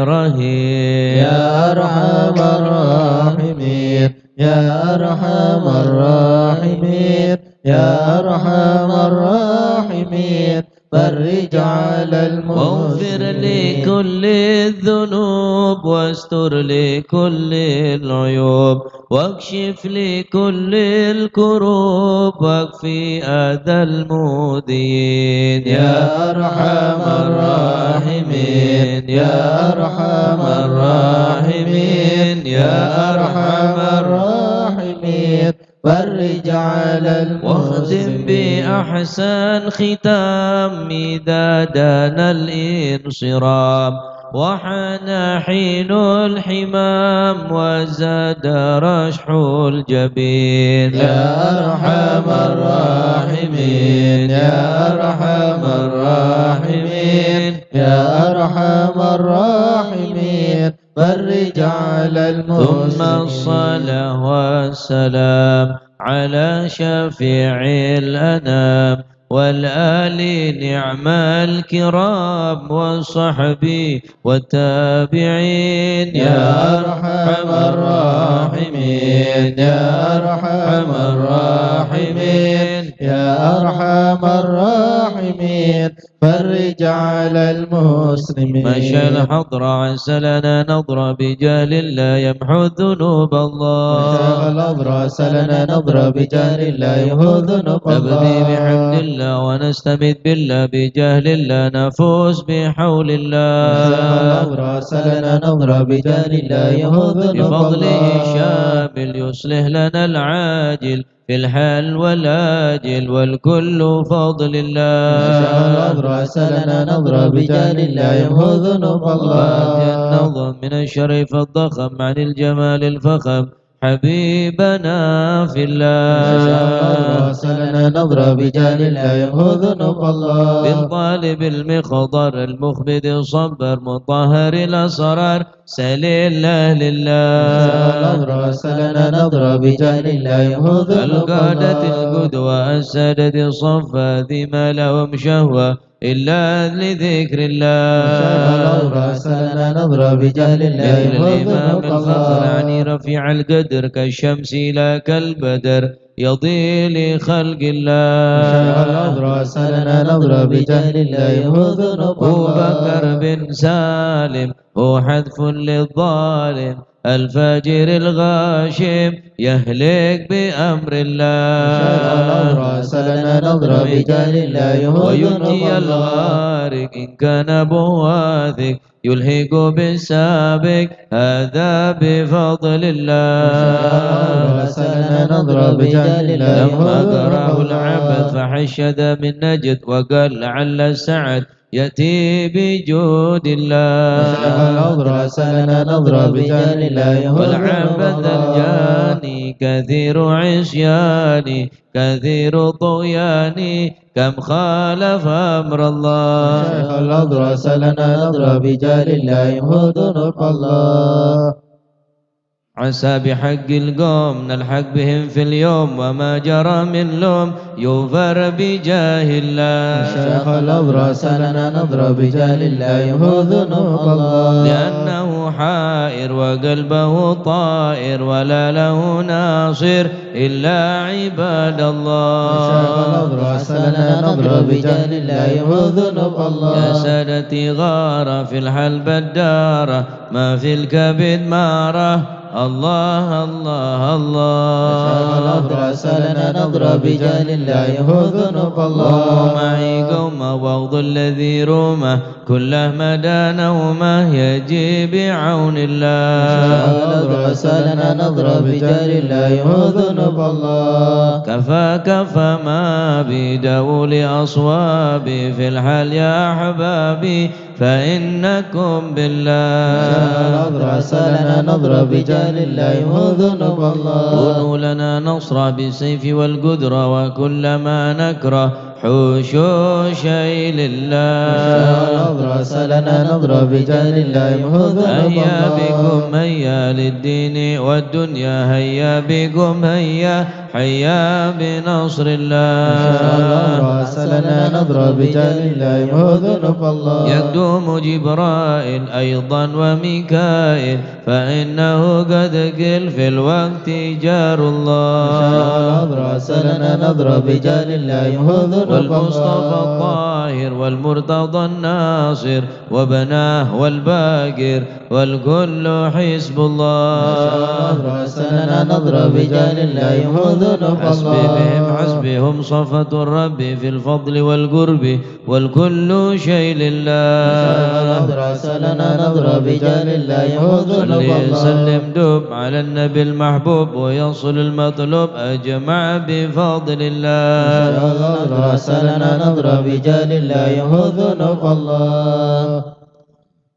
رهين. يا أرحم الراحمين، يا أرحم الراحمين، يا أرحم الراحمين، فرج على واغفر المسلمين. لكل الذنوب واستر لكل العيوب، واكشف لكل الكروب، واكف أذى المؤذين. يا أرحم الراحمين، يا أرحم الراحمين، يا أرحم الراحمين، فرج على واختم المسلمين. بأحسن ختام إذا دنا الانصرام، وحان حين الحمام وزاد رشح الجبين. يا أرحم الراحمين، يا أرحم الراحمين، يا أرحم الراحمين، فرج على ثم المسلمين. الصلاة والسلام على شفيع الأنام، والآل نعم الكرام، وصحبه والتابعين. يا أرحم الراحمين، يا أرحم الراحمين، يا أرحم الراحمين، فرج على المسلمين. مشى الحضر عسى لنا نضرا بجاه الله يمحو ذنوب الله. مشى الحضر عسى لنا نضرا بجاه الله يمحو ذنوب الله. نبدي بحمد الله ونستمد بالله بجاه الله نفوز بحول الله. مشى الحضر عسى لنا نضرا بجاه الله يمحو ذنوب الله. بفضله الشامل يصلح لنا العاجل في الحال والآجل والكل فضل الله. مشى الحضر عسى لنا نضرا بجاه الله يمحو ذنوب الله. وأتى النظم من الشرف الضخم عن الجمال الفخم حبيبنا في الله. مشى الحضر عسى لنا نضرا بجاه الله يمحو ذنوب الله. بن طالب المخضر المخبد الصبر مطهر الأسرار سليل أهل الله. مشى الحضر عسى لنا نضرا بجاه الله يمحو ذنوب الله. القادة القدوة السادة الصفا ذي ما لهم شهوة إلا لذكر الله. مشى الحضر عسى لنا نضرا بجاه الله مثل يمحو الإمام ذنوب الفخر الله. عني رفيع القدر كالشمس لا كالبدر يضيء لخلق الله. مشى الحضر عسى لنا نضرا بجاه الله يمحو ذنوب الله. أبو بكر بن سالم هو حذف للظالم الفاجر الغاشم يهلك بأمر الله. مشى الحضر عسى لنا نضرا بجاه الله يمحو ذنوب الله. وينجي الغارق إن كان به واثق يلحق بالسابق هذا بفضل الله. مشى الحضر عسى لنا نضرا بجاه الله يمحو ذنوب الله. لما قرأه العبد فحشد من نجد وقال لعل السعد يأتي بجود الله. مشى الحضر عسى لنا نضرا بجاه الله يمحو ذنوب الله. والعبد الجاني كثير عصياني كثير طغياني كم خالف أمر الله. مشى الحضر عسى لنا نضرا بجاه الله يمحو ذنوب الله. عسى بحق القوم نلحق بهم في اليوم وما جرى من لوم يغفر بجاه الله. مشى الحضر عسى لنا نضرا بجاه الله يمحو ذنوب الله. لأنه حائر وقلبه طائر ولا له ناصر إلا عباد الله. مشى الحضر عسى لنا نضرا بجاه الله يمحو ذنوب الله. يا سادتي غار في الحلب الدار ما في الكبد مارة الله الله الله. مشى الحضر عسى لنا نضرا بجاه الله يمحو ذنوب الله. قوم معي قوم واغض الذي رومه كل مدى نومه يجي بعون الله. مشى الحضر عسى لنا نضرا بجاه الله يمحو ذنوب الله. كفى كفى ما بداوا لأصوابي في الحال يا أحبابي فإنكم بالله. مشى الحضر عسى لنا نضرا بجاه الله يمحو ذنوب الله. كونوا لنا نصرا بالسيف والقدرة وكل ما نكره حوشوا شيل الله. مشى الحضر عسى لنا نضرا بجاه الله يمحو ذنوب الله. هيا بكم هيا للدين والدنيا هيا بكم هيا حيا بنصر الله. مشى الحضر عسى لنا نضرا بجاه الله يمحو ذنوب الله. يقدم جبرائيل أيضا وميكائيل فإنه قد قيل في الوقت جار الله. مشى الحضر عسى لنا نضرا بجاه الله يمحو ذنوب الله. والمصطفى الطاهر والمرتضى الناصر وابناه والباقر والكل حزب الله. مشى الحضر عسى لنا نضرا بجاه الله يمحو ذنوب الله. حسبي بهم حسبي هم صفوة الرب في الفضل والقرب والكل شيل الله. مشى الحضر عسى لنا نضرا بجاه الله يمحو ذنوب الله. صل وسلم دوم على النبي المحبوب ويحصل المطلوب أجمع بفضل الله. مشى الحضر عسى لنا نضرا بجاه الله يمحو ذنوب الله.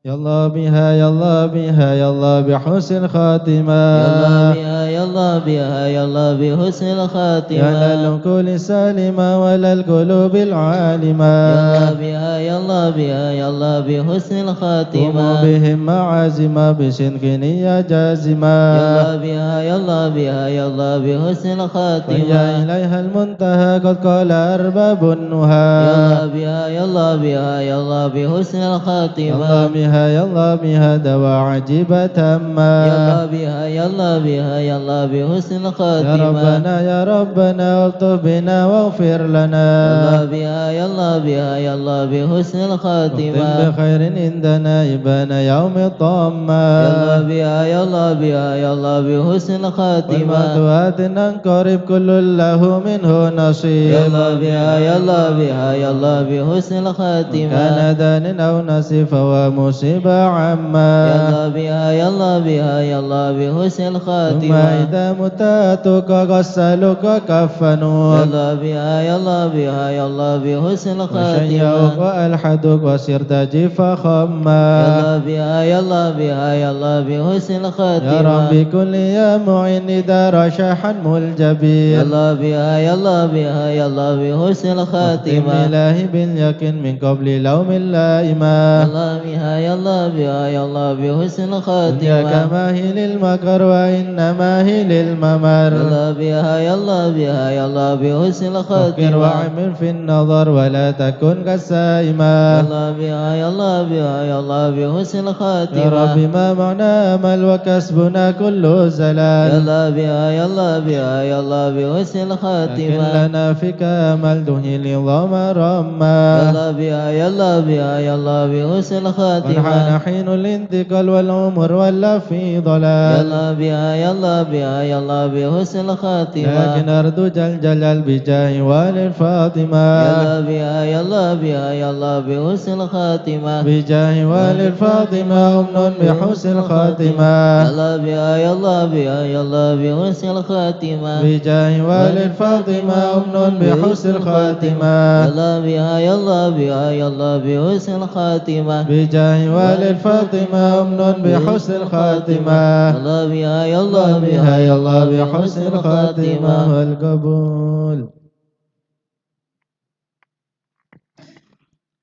يا الله بها، يا الله بها، يا الله بحسن الخاتمة. يا الله بها، يا الله بها، يا الله بحسن الخاتمة. يا لا العقول السالمة ولا القلوب العالمة. يا الله بها، يا الله بها، يا الله بحسن الخاتمة. قوموا بهم معازيم بصدق نية جازمة. يا الله بها، يا الله بها، يا الله بحسن الخاتمة. فيا إليها المنتهى قد قال أرباب النهى. يا الله بها، يا الله بها، يا الله بحسن الخاتمة. يا الله بها، يا الله بها دواء عجيب تمام. يا الله بها، يا الله بها، يا الله بحسن الخاتمة. يا ربنا، يا ربنا، الطف بنا واغفر لنا. يا الله بها، يا الله بها، يا الله بحسن الخاتمة. واختم بخير عند نائبنا يوم الطامة. يا الله بها، يا الله بها، يا الله بحسن الخاتمة. والموت آت عن قريب كل له منه نصيب. يا الله بها، يا الله بها، يا الله بحسن الخاتمة. وكان دان أو نصيب فهو مصيبة عامة. يا الله بها، يا الله بها، يا الله بحسن الخاتمة. ثم إذا مت أتوك غسلوك وكفنوك. يا الله بها، يا الله بها، يا الله بحسن الخاتمة. وشيعوك وألحدوك وصرت جفا خما. يا الله بها، يا الله بها، يا الله بحسن الخاتمة. يا ربي كن لي يا معين إذا رشحت ملجبين. يا الله بها، يا الله بها، يا الله بحسن الخاتمة. واختم إلهي باليقين من قبل لوم اللائمة. يا الله بها، يا الله بها، يا الله بحسن الخاتمة. دنياك ما هي للمقر وإنما هي للممر. يا الله بها، يا الله بها، يا الله بحسن الخاتمة. فكر وعمل في النظر ولا تكن كالصائمة. يا الله بها، يا الله بها، يا الله بحسن الخاتمة. يا رب ما معنا أمل وكسبنا كله زلل. يا الله بها، يا الله بها، يا الله بحسن الخاتمة. لكن لنا فيك أمل تحيي العظام رمة. يا الله بها، يا الله بها، يا الله بحسن الخاتمة. قد حان حين الانتقال والعمر ولى في ضلال. يا الله بها، يا الله بها، يا الله بحسن الخاتمة. لكن أرجو ذا الجلال بجاه والد فاطمة. يا الله بها، يا الله بها، يا الله بحسن الخاتمة. بجاه والد فاطمة أمن بحسن الخاتمة. يا الله بها، يا الله بها، يا الله بحسن الخاتمة. بجاه والد فاطمة أمن بحسن الخاتمة. يا الله بها، يا الله بها، يا الله بحسن الخاتمة. بجاه والد فاطمة أمن بحسن الخاتمة. يا الله بها، يا الله بها، يا الله بحسن الخاتمة. والقبول.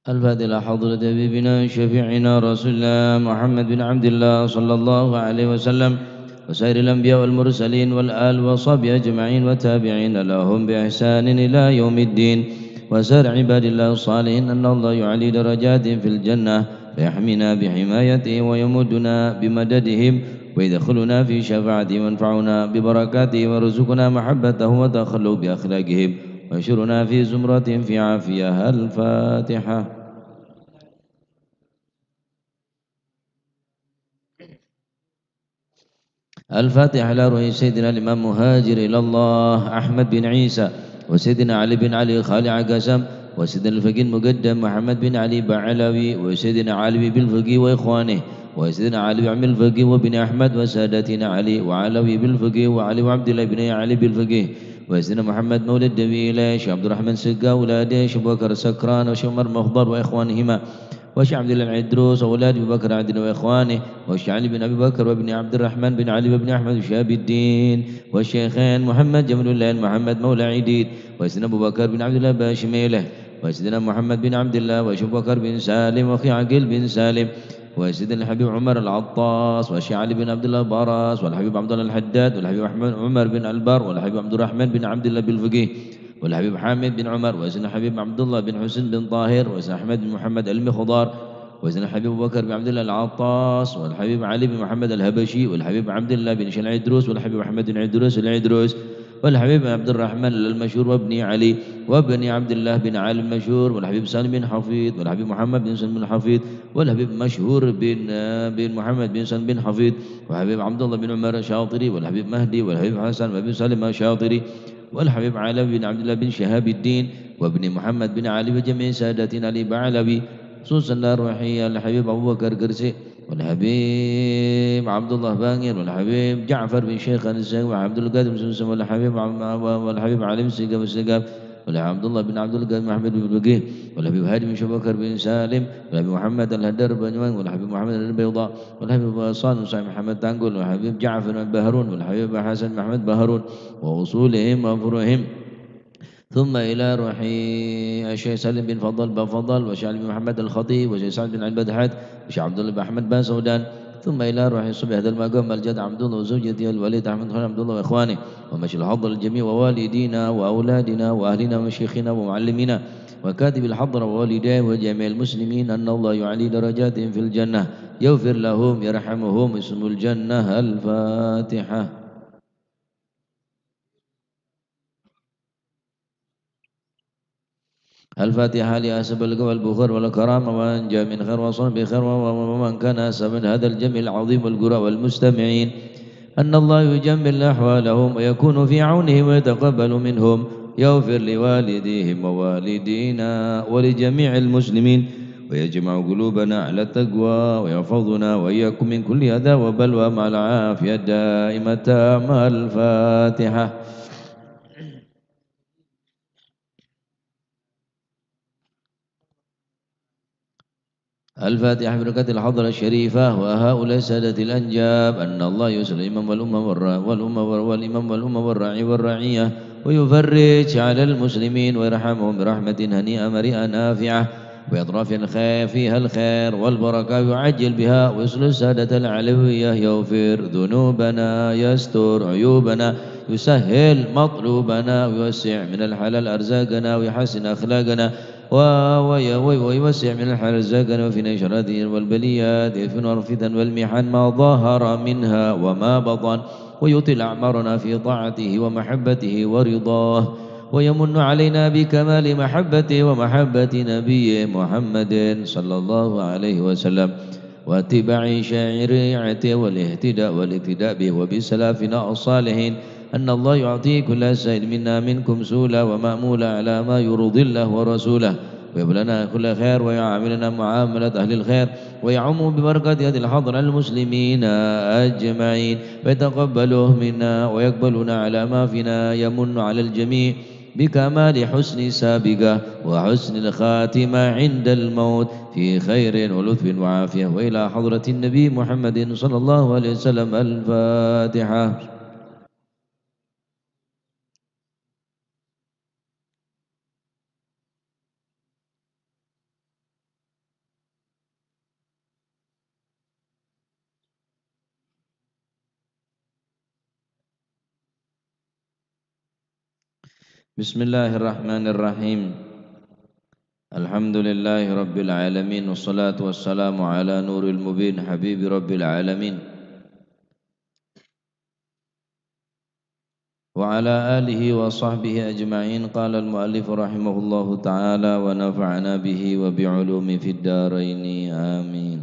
الفاتحة لحضرة حبيبنا شفيعنا رسول الله محمد بن عبد الله صلى الله عليه وسلم وسائر الأنبياء والمرسلين والآل وصحبه أجمعين والتابعين لهم بإحسان إلى يوم الدين وسائر عباد الله الصالحين أن الله يعلي درجاتهم في الجنة ويحمينا بحمايتهم ويمدنا بمددهم ويدخلنا في شفاعتهم وينفعنا ببركاتهم ويرزقنا محبتهم وتخلق بأخلاقهم ويحشرنا في زمرتهم في عافية. الفاتحة. الفاتحة إلى روح سيدنا الإمام مهاجر إلى الله أحمد بن عيسى، وسيدنا علي بن علي خالع قسم، وسيدنا الفقيه المقدم محمد بن علي بعلوي، وسيدنا علوي بالفقيه وإخوانه، وسيدنا علي عم الفقيه وابن أحمد، وسادتنا علي وعلوي بالفقيه، وعلي وعبد الله بن علي بالفقيه، وسيدنا محمد مولى الدويلة، شيخ عبد الرحمن سقا أولاده، شيخ بكر سكران، وشيخ عمر مخضر وإخوانهما. وشيخ عبد الله العدروس وأولاد أبي بكر عدن وإخوانه، وشيخ علي بن أبي بكر وابن عبد الرحمن بن علي وابن أحمد وشهاب الدين، والشيخين محمد جمال الله محمد مولى عيديد، وسيدنا أبو بكر بن عبد الله باشميله، وسيدنا محمد بن عبد الله، وشيخ أبو بكر بن سالم، وأخي عقيل بن سالم، وسيدنا الحبيب عمر العطاس، والشيخ علي بن عبد الله باراس، والحبيب عبد الله الحداد، والحبيب أحمد عمر بن البر، والحبيب عبد الرحمن بن عبد الله بالفقيه، والحبيب حامد بن عمر، وسيدنا الحبيب عبد الله بن حسين بن طاهر، وسيدنا أحمد بن محمد المخضر، وسيدنا الحبيب أبو بكر بن عبد الله العطاس، والحبيب علي بن محمد الهبشي، والحبيب عبد الله بن شلعي دروس، والحبيب أحمد بن عيدروس العيدروس، والحبيب عبد الرحمن المشهور وابن علي، وابن عبد الله بن علي المشهور، والحبيب سالم بن حفيظ، والحبيب محمد بن سالم بن حفيظ، والحبيب مشهور بن، بن محمد بن سالم بن حفيظ، والحبيب عبد الله بن عمر الشاطري، والحبيب مهدي، والحبيب حسن، والحبيب سالم الشاطري، والحبيب علوي بن عبد الله بن شهاب الدين وابن محمد بن علي وجميع ساداتنا البعلوي، خصوصا روحي الحبيب أبو بكر قرسي والحبيب عبد الله باقر والحبيب جعفر بن شيخ الزين وعبد القادر بن سمسم والحبيب عم-، والحبيب علي بن سقاف السقاف والحبيب عبد الله بن عبد القادر محمد بن بقيه والحبيب هادي بن شبكر بن سالم والحبيب محمد الهدار بن يوان والحبيب محمد البيضاء والحبيب صالح صاحب محمد تانقل والحبيب جعفر بن بهرون والحبيب حسن محمد بهرون وأصولهم وفروعهم. ثم إلى روح الشيخ سالم بن فضل بن فضل، والشيخ علي بن محمد الخطيب، والشيخ سعد بن علي بدحات، والشيخ عبد الله بن أحمد بن سودان. ثم إلى روح صبي هذا المقام الجد عبد الله وزوجته الوليد أحمد خان عبد الله وإخوانه، ومشي الحظ الجميع ووالدينا وأولادنا وأهلنا ومشيخنا ومعلمينا. وكاتب الحضرة ووالديه وجميع المسلمين أن الله يعلي درجاتهم في الجنة، يغفر لهم، يرحمهم، يسكنهم الجنة. الفاتحة. الفاتحة لأصحاب القوى والبخور والكرامة، ومن جاء من خير وصل بخير، و-، و-، ومن كان أسبب من هذا الجمع العظيم والقراء والمستمعين، أن الله يجمل أحوالهم ويكون في عونهم ويتقبل منهم، يغفر لوالديهم ووالدينا ولجميع المسلمين، ويجمع قلوبنا على التقوى، ويحفظنا وإياكم من كل أذى وبلوى مع العافية الدائمة التامة. الفاتحة. الفاتحة ببركة الحضرة الشريفة وهؤلاء السادة الأنجاب، أن الله يصلح الإمام والأمة والرا-، والأمة وال-، والإمام والأمة والراعي والرعية، ويفرج على المسلمين ويرحمهم برحمة هنيئة مريئة نافعة، ويطرح في الخير، فيها الخير والبركة، ويعجل بها، ويصلح السادة العلوية، يغفر ذنوبنا، يستر عيوبنا، يسهل مطلوبنا، ويوسع من الحلال أرزاقنا، ويحسن أخلاقنا، و-، وي-، وي-، ويوسع من الحال رزقنا وفينا شر الدين والبليات، يكفينا الفتن والمحن ما ظهر منها وما بطن، ويطيل أعمارنا في طاعته ومحبته ورضاه، ويمن علينا بكمال محبته ومحبة نبيه محمد صلى الله عليه وسلم. واتباع شريعته والاهتداء والاقتداء به وبسلفنا الصالحين، أن الله يعطي كل سائل منا منكم سؤلا ومأمولا على ما يرضي الله ورسوله، ويهب لنا كل خير ويعاملنا معاملة أهل الخير، ويعم ببركة هذه الحضرة المسلمين أجمعين، ويتقبله منا ويقبلنا على ما فينا، يمن على الجميع بكمال حسن سابقة وحسن الخاتمة عند الموت في خير ولطف وعافية، وإلى حضرة النبي محمد صلى الله عليه وسلم. الفاتحة. بسم الله الرحمن الرحيم. الحمد لله رب العالمين، والصلاة والسلام على نور المبين حبيب رب العالمين، وعلى آله وصحبه أجمعين. قال المؤلف رحمه الله تعالى ونفعنا به وبعلومه في الدارين، آمين.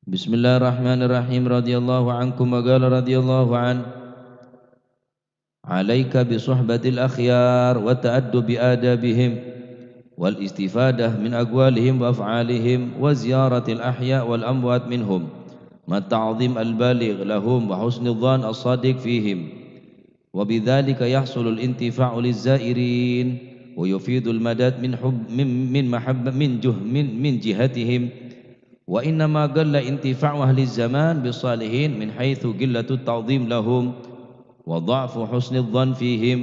بسم الله الرحمن الرحيم. رضي الله عنكم، وقال رضي الله عنه: عليك بصحبة الأخيار والتأدب بآدابهم والاستفادة من أقوالهم وأفعالهم وزيارة الأحياء والأموات منهم مع التعظيم البالغ لهم وحسن الظن الصادق فيهم، وبذلك يحصل الانتفاع للزائرين ويفيض المدد من حب، من، من محبة، من جه-، من، من جهتهم، وإنما قل انتفاع أهل الزمان بالصالحين من حيث قلة التعظيم لهم وضعف حسن الظن فيهم،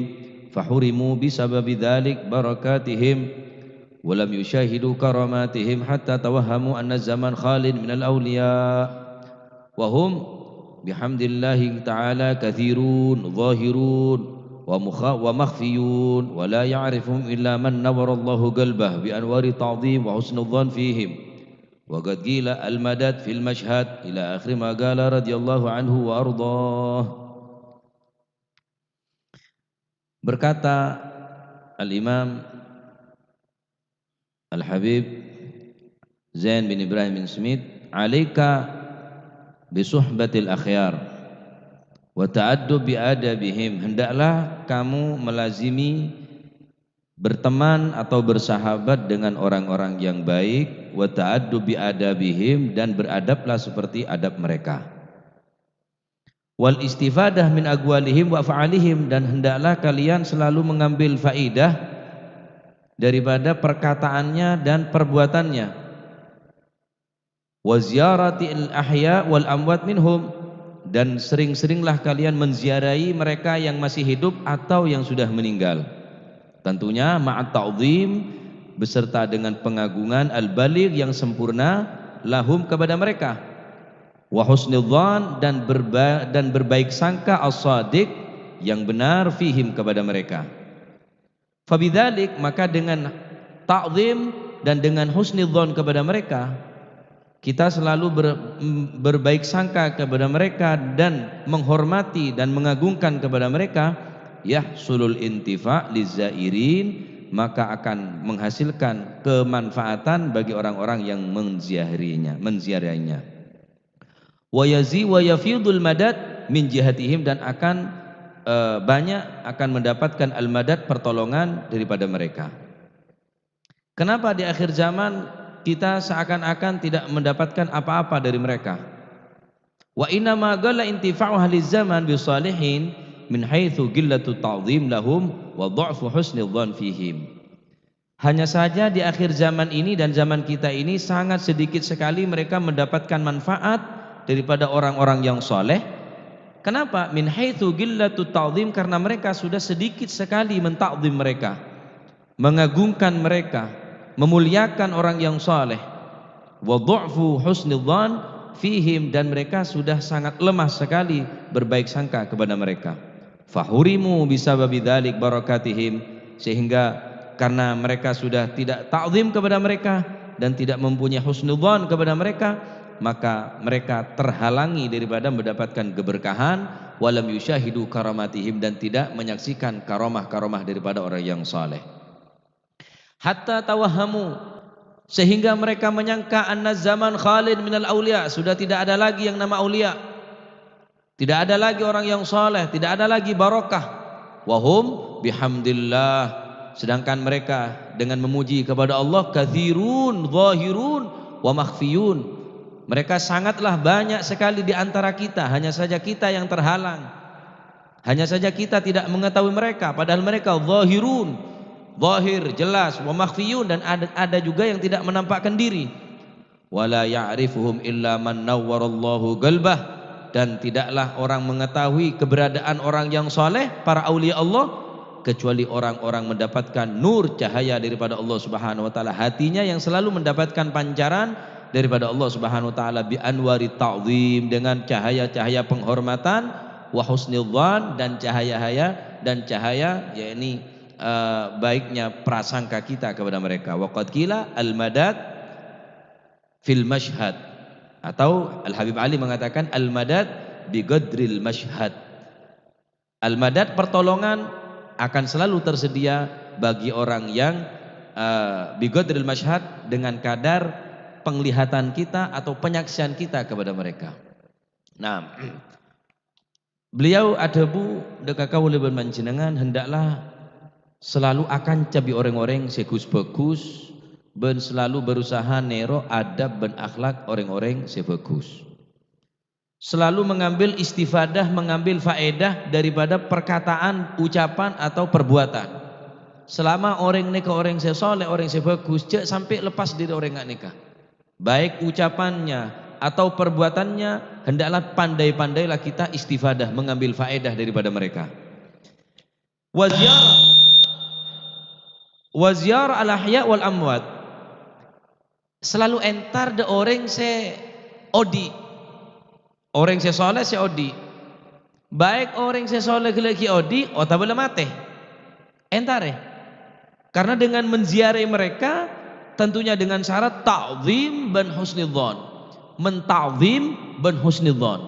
فحرموا بسبب ذلك بركاتهم، ولم يشاهدوا كراماتهم حتى توهموا أن الزمان خال من الأولياء، وهم بحمد الله تعالى كثيرون ظاهرون ومخ-، ومخفيون، ولا يعرفهم إلا من نور الله قلبه بأنوار التعظيم وحسن الظن فيهم. وقد قيل المدد في المشهد، إلى آخر ما قال رضي الله عنه وأرضاه. Berkata Al-Imam Al-Habib Zain bin Ibrahim bin Smith, "Alaika bi suhbatil akhyar wa ta'addub bi adabihim." Hendaklah kamu melazimi berteman atau bersahabat dengan orang-orang yang baik, wa ta'addub bi adabihim, dan beradablah seperti adab mereka. Wal istifadah min aqwalihim wa af'alihim, dan hendaklah kalian selalu mengambil faidah daripada perkataannya dan perbuatannya. Wa ziyaratil ahya wal amwat minhum, dan sering-seringlah kalian menziarahi mereka yang masih hidup atau yang sudah meninggal. Tentunya ma'at ta'zim, beserta dengan pengagungan al-baligh yang sempurna, lahum, kepada mereka. Wa husnul dhan, dan berba-, dan berbaik sangka as-sadiq, yang benar, fihim, kepada mereka. Fabidzalik, maka dengan ta'zim dan dengan husnidzan kepada mereka, kita selalu ber-, berbaik sangka kepada mereka dan menghormati dan mengagungkan kepada mereka, yahsulul intifa' lizairin, maka akan menghasilkan kemanfaatan bagi orang-orang yang menziarahinya, menziarahinya. Wa yazi-, wa yafidul madad min jihatihim, dan akan, eh, banyak akan mendapatkan al-madad, pertolongan daripada mereka. Kenapa di akhir zaman kita seakan-akan tidak mendapatkan apa-apa dari mereka? Wa innama qalla intifa'u ahli zaman bis salihin min haitsu qillatu ta'zim lahum wa dha'fu husni dhan fihim. Hanya saja di akhir zaman ini dan zaman kita ini sangat sedikit sekali mereka mendapatkan manfaat daripada orang-orang yang saleh. Kenapa? Min haitsu qillatu ta'zim, karena mereka sudah sedikit sekali mentakzim mereka, mengagungkan mereka, memuliakan orang yang saleh. Wa dha'fu husni dhan fihim, dan mereka sudah sangat lemah sekali berbaik sangka kepada mereka. Fahurimu bisababi dzalik barakatihim, sehingga karena mereka sudah tidak takzim kepada mereka dan tidak mempunyai husnudzan kepada mereka, maka mereka terhalangi daripada mendapatkan keberkahan, walam yusyahidu karamatihim, dan tidak menyaksikan karomah-karomah daripada orang yang saleh. Hatta tawahhamu, sehingga mereka menyangka anna zaman khalin minal auliya, sudah tidak ada lagi yang nama aulia. Tidak ada lagi orang yang saleh, tidak ada lagi barokah. Wahum bihamdillah. Sedangkan mereka dengan memuji kepada Allah, katsirun, zahirun, wa makhfiyun. Mereka sangatlah banyak sekali di antara kita, hanya saja kita yang terhalang. Hanya saja kita tidak mengetahui mereka, padahal mereka zahirun, zahir, jelas, wa makhfiyun, dan ada, ada juga yang tidak menampakkan diri. Wala ya'rifuhum illa man nawwarallahu qalbah, dan tidaklah orang mengetahui keberadaan orang yang saleh, para aulia Allah, kecuali orang-orang mendapatkan nur cahaya daripada Allah Subhanahu wa Ta'ala. Hatinya yang selalu mendapatkan pancaran daripada Allah Subhanahu wa Ta'ala, bi anwari ta'zim, dengan cahaya-cahaya penghormatan, wa husnul dhan, dan cahaya-cahaya, dan cahaya, yakni, eh, baiknya prasangka kita kepada mereka. Wa qad qila al-madad fil mashhad. Atau Al-Habib Ali mengatakan, "Al-madad bi qadril mashhad." Al-madad, pertolongan, akan selalu tersedia bagi orang yang, eh, bi qadril mashhad, dengan kadar penglihatan kita atau penyaksian kita kepada mereka. Nah, beliau adhâbu dâ' ka kaulâ bân panjhennengngan, hendaklah selalu akanca bi' orèng-orèng sè ghus-bhâghus, bân selalu berusaha nèro adab bân akhlak orèng-orèng sè bhâghus. Selalu mengambil istifadah, mengambil faedah daripada perkataan, ucapan, atau perbuatan. Selama orèng nèka orèng sè soleh, orèng sè bhâghus, jhâ' sampè' lepas dâri orèng nèka. Baik ucapannya atau perbuatannya, hendaklah pandai-pandailah kita istifadah, mengambil faedah daripada mereka. Wa ziyarah, wa ziyarah al-ahya wal amwat. Selalu entar dâ' orèng sè odi'. Orèng sè soleh sè odi'. Baik orèng sè soleh ghellâ' ghi' odi' otabâ la matè. Entarè. Karena dengan menziarahi mereka, tentunya dengan syarat ta'zim bân husnidzan. Mentakzim bân husnidzan.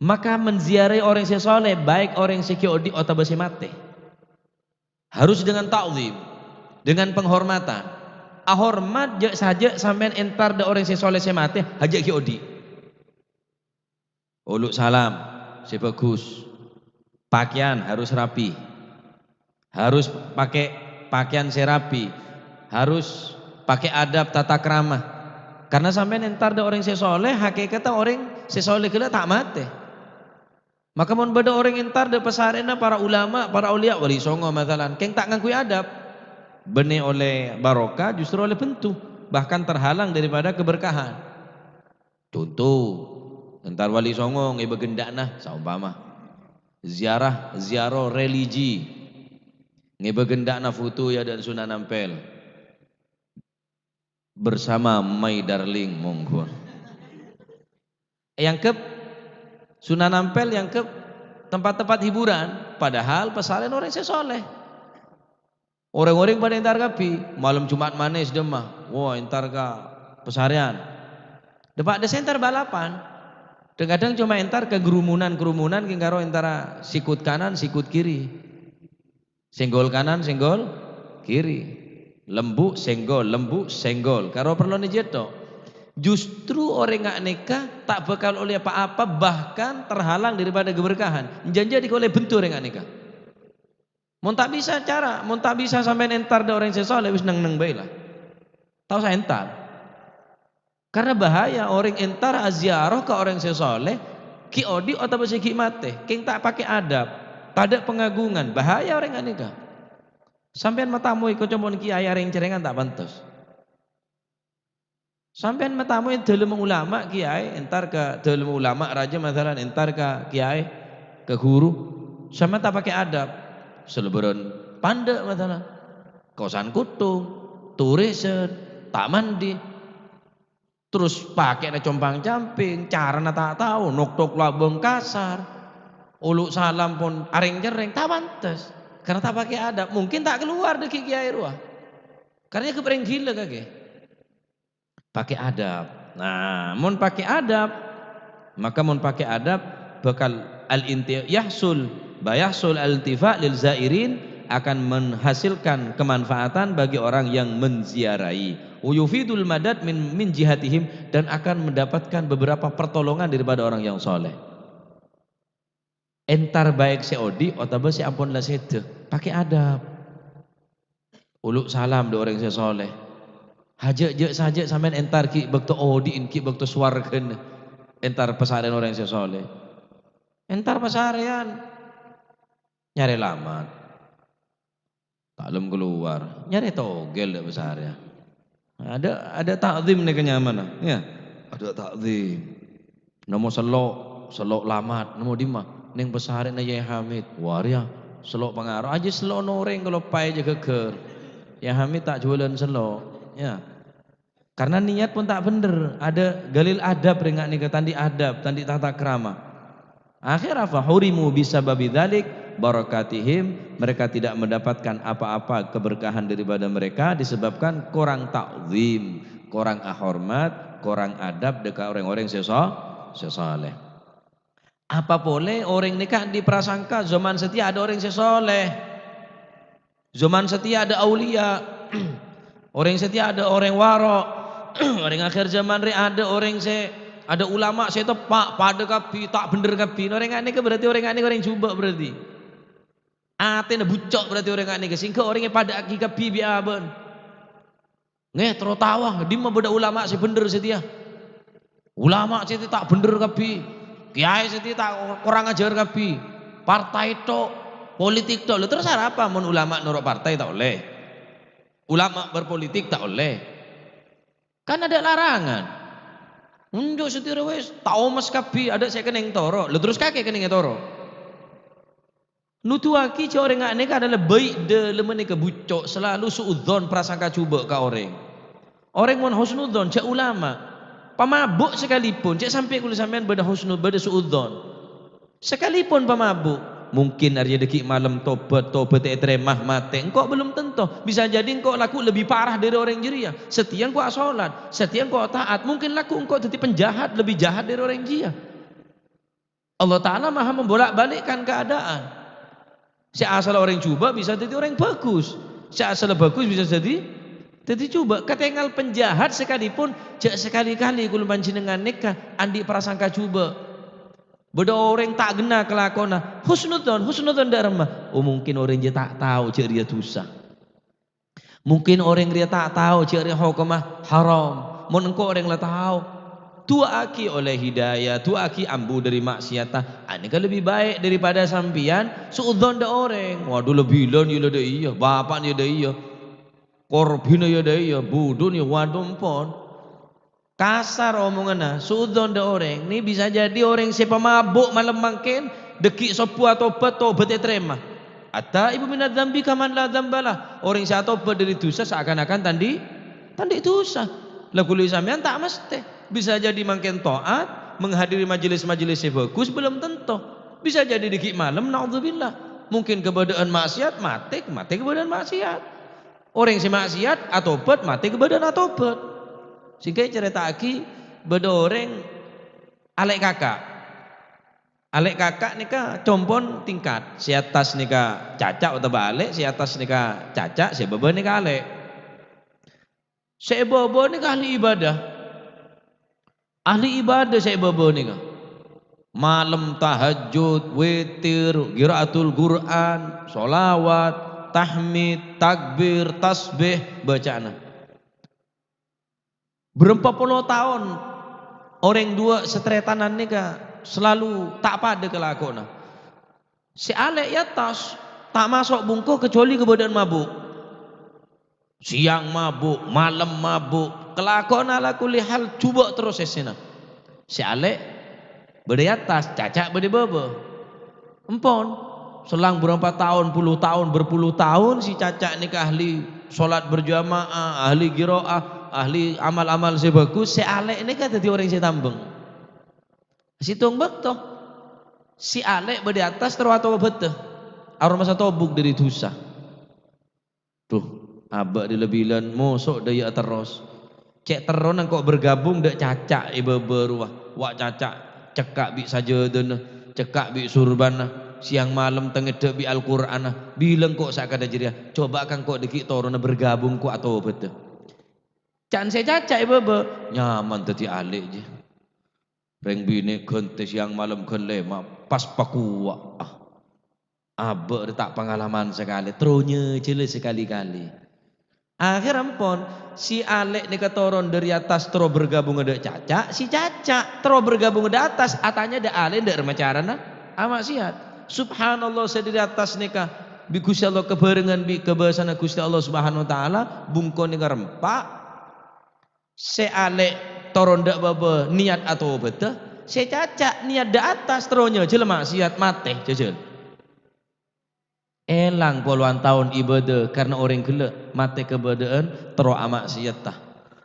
Maka menziarahi orèng sè soleh, baik orèng sè ghi' odi' otabâ sè matè. Harus dengan ta'zim, dengan penghormatan. Ahormat jhâ' sajjhâ' sampèyan entar dâ' orèng sè soleh sè matè, hajjhâ' ghi' odi'. Olo' salam sè bhâghus. Pakèyan harus rapi. Harus pakai pakèyan sè rapi. Harus pakai adab tata krama. Karena sampèyan entar dâ' orèng sè soleh, hakèkatta orèng sè soleh ghellâ' ta' matè. Maka mon bâdâ orèng entar dâ' pasarèna para ulama, para aulia, Wali Songo masalan, kèng ta' ngangghuy adab, bânnè ollè barokah, justru ollè bhuntu, bahkan terhalang daripada keberkahan. Conto, entar Wali Songo ngèbâ ghândhâ'na, saompama. Ziarah, ziarah religi. Ngèbâ ghândhâ'na foto è adâ'na Sunan Ampel. Bersama My Darling, mongghu. Èangghep, Sunan Ampel èangghep tempat-tempat hiburan, padahal pasarèna orèng sè soleh. Orèng-orèng padâ entar kabbhi, malem Jumat manis dâmma. Wah, entar ka pasareyan. Dâpa' dâ' sè entar balapan. Kadhâng-kadhâng coma entar ka kerumunan-kerumunan kèng karo entara sikut kanan, sikut kiri. Senggol kanan, senggol kiri. Lembu', senggol, lembu', senggol. Karo parlona jiyâ tho. Justru orèng nga' nèka ta' bhâkal ollè pa-apa, bahkan terhalang daripada keberkahan. Jhânjhi dhika ollè bendhu orèng nga' nèka. Mon ta' bisa cara, mon ta' bisa sampèyan entar dâ' orèng sè soleh, wis neng-neng bhâi la. Ta' osa entar. Karena bahaya orèng entar aziarah ka orèng sè soleh, ghi' odi' otabâ sè ghi' matè, kèng ta' pakè adab, tadâ' pangagungan, bahaya orèng nga' nèka. Sampèyan matamoy ka compo'na kiyaè arèng-cerèngan ta' pantes. Sampèyan matamoy dâlemma ulama, kiyaè, entar ka dâlemma ulama rajâ, masalan, entar ka kiyaè, ka ghuru, sampèyan ta' pakè adab, salèbârân pandâ', masalan, kaosan kotthong, torèsan, ta' mandi. Terros pakèna compang-camping, carana ta' tao, nok-tok labâng kasar, olo' salam pon arèng-cerrèng, ta' pantes. Karena ta' pakè adab, mungkin ta' kalowar dâggi' kiyaè rowa. Karena èghâbây orèng ghilâ kakè. Pakè adab. Nah, mon pakè adab, maka mon pakè adab bhâkal al-inti-, yahsul, ba yahsul al-intifa' lil zairin, akan menghasilkan kemanfaatan bagi orang yang menziarahi. Wa yufidul madad min, min jihatihim, dan akan mendapatkan beberapa pertolongan daripada orang yang soleh. Entar baik sè odi' otabâ sè ampon la sèdhâ, pakè adab. Olo' salam dâ' orèng sè soleh. Jhâ', jhâ' sajâ sampèyan entar ghi' bâkto odi'na, ghi' bâkto sowarghâna. Entar pasareyan orèng sè soleh. Entar pasareyan nyarè lamat. Ta' lem kalowar, nyarè togel dâ' pasareyan. Adâ', adâ' ta'zim nèka nyamana, ya. Adâ' ta'zim. Nemmo sello', sello' lamat, nemmo dimma? Neng pasarèna Yai Hamid. Wah, rèya sello' pangaro. Ajâ sello' orèng kaloppaè jâ ghâghâr. Yai Hamid ta' juwâlân sello', ya. Karena niat pon ta' bhender, adâ' galil adab rèng nga' nèka, ta' andi' adab, ta' andi' tata krama. Akhirnya, "Fa hurimu bisababi dzalik barakatihim," mereka tidak mendapatkan apa-apa keberkahan daripada mereka disebabkan korang ta'zim, korang ahormat, korang adab dâ' ka orèng-orèng sè so-, sè saleh. Apa polè orèng nèka andi' prasangka, zaman satèya adâ' orèng sè saleh. Zaman satèya adâ' auliya, orèng satèya adâ' orèng waro', orèng akhèr zaman rè adâ' orèng sè, adâ' ulama sè teppa', padâ kabbhi, ta' bhender kabbhi. Orèng nga' nèka berarti orèng nga' nèka orèng jhubâ' berarti. Atèna bucco' berarti orèng nga' nèka, sehingga orèng èpadâ'aghi kabbhi bi' abâ'na. Ngè, terro taowa, dimma bâdâ ulama sè bhender satèya. Ulama sè ta' bhender kabbhi, kiyaè sè ta' korang ajhâr kabbhi, partai tho', politik tho'. Lha terros arapa mon ulama noro' partai ta' ollè? Ulama berpolitik ta' ollè? Kan adâ' larangan. Onjhu' satèya wis ta' omes kabbhi, adâ' sè kennèng toro'. Lha terros kakè kennèng ètoro'? Nuduwaghi jhâ' orèng nga' nèka adâ' la bhâi dâlemma nèka bucco', salalu su'udzon, prasangka jhubâ' ka orèng. Orèng mon husnudzon jhâ' ulama, pamabuk sakalipun, jhâ' sampè' kaulâ sampèyan bâdâ husnu-, bâdâ su'udzon. Sakalipun pamabuk, mungkin arèya dâggi' malem tobat, tobat ètarèma, matè. Engko' belum tentu. Bisa jadi engko' lagghu' lebbi parah dâri orèng jârèya. Satèya engko' asolat, satèya engko' ta'at, mungkin lagghu' engko' dhâddhi penjahat, lebbi jahat dâri orèng jiyâ. Allah Ta'ala maha membolak-balikkan keadaan. Sè asalla orèng jhubâ' bisa dhâddhi orèng bhâghus. Sè asalla bhâghus bisa dhâddhi, dhâddhi jhubâ'. Katèngal penjahat sakalipun, jhâ' sakali-kali kaulâ panjhennengngan nèka andi' prasangka jhubâ'. Bâdâ orèng ta' ghenna kalakowanna, husnudzon, husnudzon dâ' remma. Oh, mungkin orèng jiyâ ta' tao jhâ' rèya dhusa. Mungkin orèng rèya ta' tao jhâ' rèya hokomma haram. Mon engko' orèng la tao, du'aaghi ollè hidayah, du'aaghi ambu dâri ma'siyatta. Anèka lebbi baik daripada sampèyan su'udzon dâ' orèng. Waduh, la bilân yâ la dâ' iyâ, bapa'na yâ dâ' iyâ, korbhina yâ dâ' iyâ, budhuna yâ, waduh, empon. Kasar omonganna, su'udzon dâ' orèng. Nè bisa jadi orèng sè pamabuk malem mangkèn, dâggi' sobbhu atobat, tobat ètarèma. At-taibu minadz-dzambi kaman la dzambalah. Orèng sè atobat dâri dhusa saakan-akan ta' andi', ta' andi' dhusa. La, kaulâ sampèyan ta' mestè. Bisa jadi mangkèn taat, menghadiri majelis-majelis sè bhâghus, belum tentu. Bisa jadi dâggi' malem, naudzubillah. Mungkin kabâdâ'ân ma'siyat, matè, matè kabâdâ'ân ma'siyat. Orèng sè ma'siyat atobhât, matè kabâḍâ'ân atobhât. Sèngghâ ècarèta'aghi bâḍâ orèng alè' kaka'. Alè' kaka' nèka compo'na tingkat. Sè attas nèka caca' otabâ alè', sè attas nèka caca', sè bâbâ nèka alè'. Sè è bâbâ nèka ahli ibadah. Ahli ibadah sè è bâbâ nèka. Malem tahajjud, witir, qiraatul Qur'an, sholawat, tahmid, takbir, tasbih bâca'na. Bârâmpa polo taon orèng ḍuwâ' sataretanan nèka salalu ta' paḍâ kalakowanna. Sè alè' è attas ta' maso' bungko kajhâbhâna kabâḍâ'ân mabu'. Sèyang mabu', malem mabu', kalakowanna ala kulli hal jhubâ' terros èssèna. Sè alè' bâḍâ è attas, caca' bâḍâ è bâbâ. Empon, selang bârâmpa taon, polo taon, berpuluh taon sè caca' nèka ahli sholat berjamaah, ahli qiraah, ahli amal-amal sè bhâghus, sè alè' nèka dhâddhi orèng sè tambeng. Sèttong bâkto, sè alè' bâḍâ è attas terro atobhât, aromasa tobuk ḍâri dhusa. Ḍu, abâ' ḍâ' la bilân, moso' ḍâjâ terros. Cè' terrona engko' bergabung ḍâ' caca' è bâbâ rowa. Wa' caca' cekka' bi' sajâdâna, cekka' bi' surbanna, sèyang malem tangèḍḍhâ' bi' Al-Qur'anna. Bilâ engko' sakaḍâ jârèya, coba' ka engko' ḍâgghi' toronna bergabung ko' atobhât. Ca'na sè caca' è bâbâ, nyaman dhâddhi alè' jiyâ. Rèng binè' ghântè sèyang malem ghân lèma', pas pakowa'. Ah. Abâ' rè ta' pangalaman sakalè, terro nyajhâlâ sakalè-kalè. Akhèrra empon, sè alè' nèka toron ḍâri attas terro bergabung ḍâ' caca', sè caca' terro bergabung ḍâ' attas, atanya ḍâ' alè' ḍâ' remma carana ama'siyat. Subhanallah, sè ḍâri attas nèka bi' Ghustè Allah kabhârengan bi' kabâsana Ghustè Allah Subhanahu wa Ta'ala, bungko nèka rempa'. Sè alè' toron ḍâ' bâbâ niyat atobhâdhâ, sè caca' niyat ḍâ' attas terro nyajhâlâ ma'siyat, matè jhâjhâl. Èlang polowan taon ibâdâ karna orèng ghellâ', matè kabâdâ'ân terro ama'siyatta.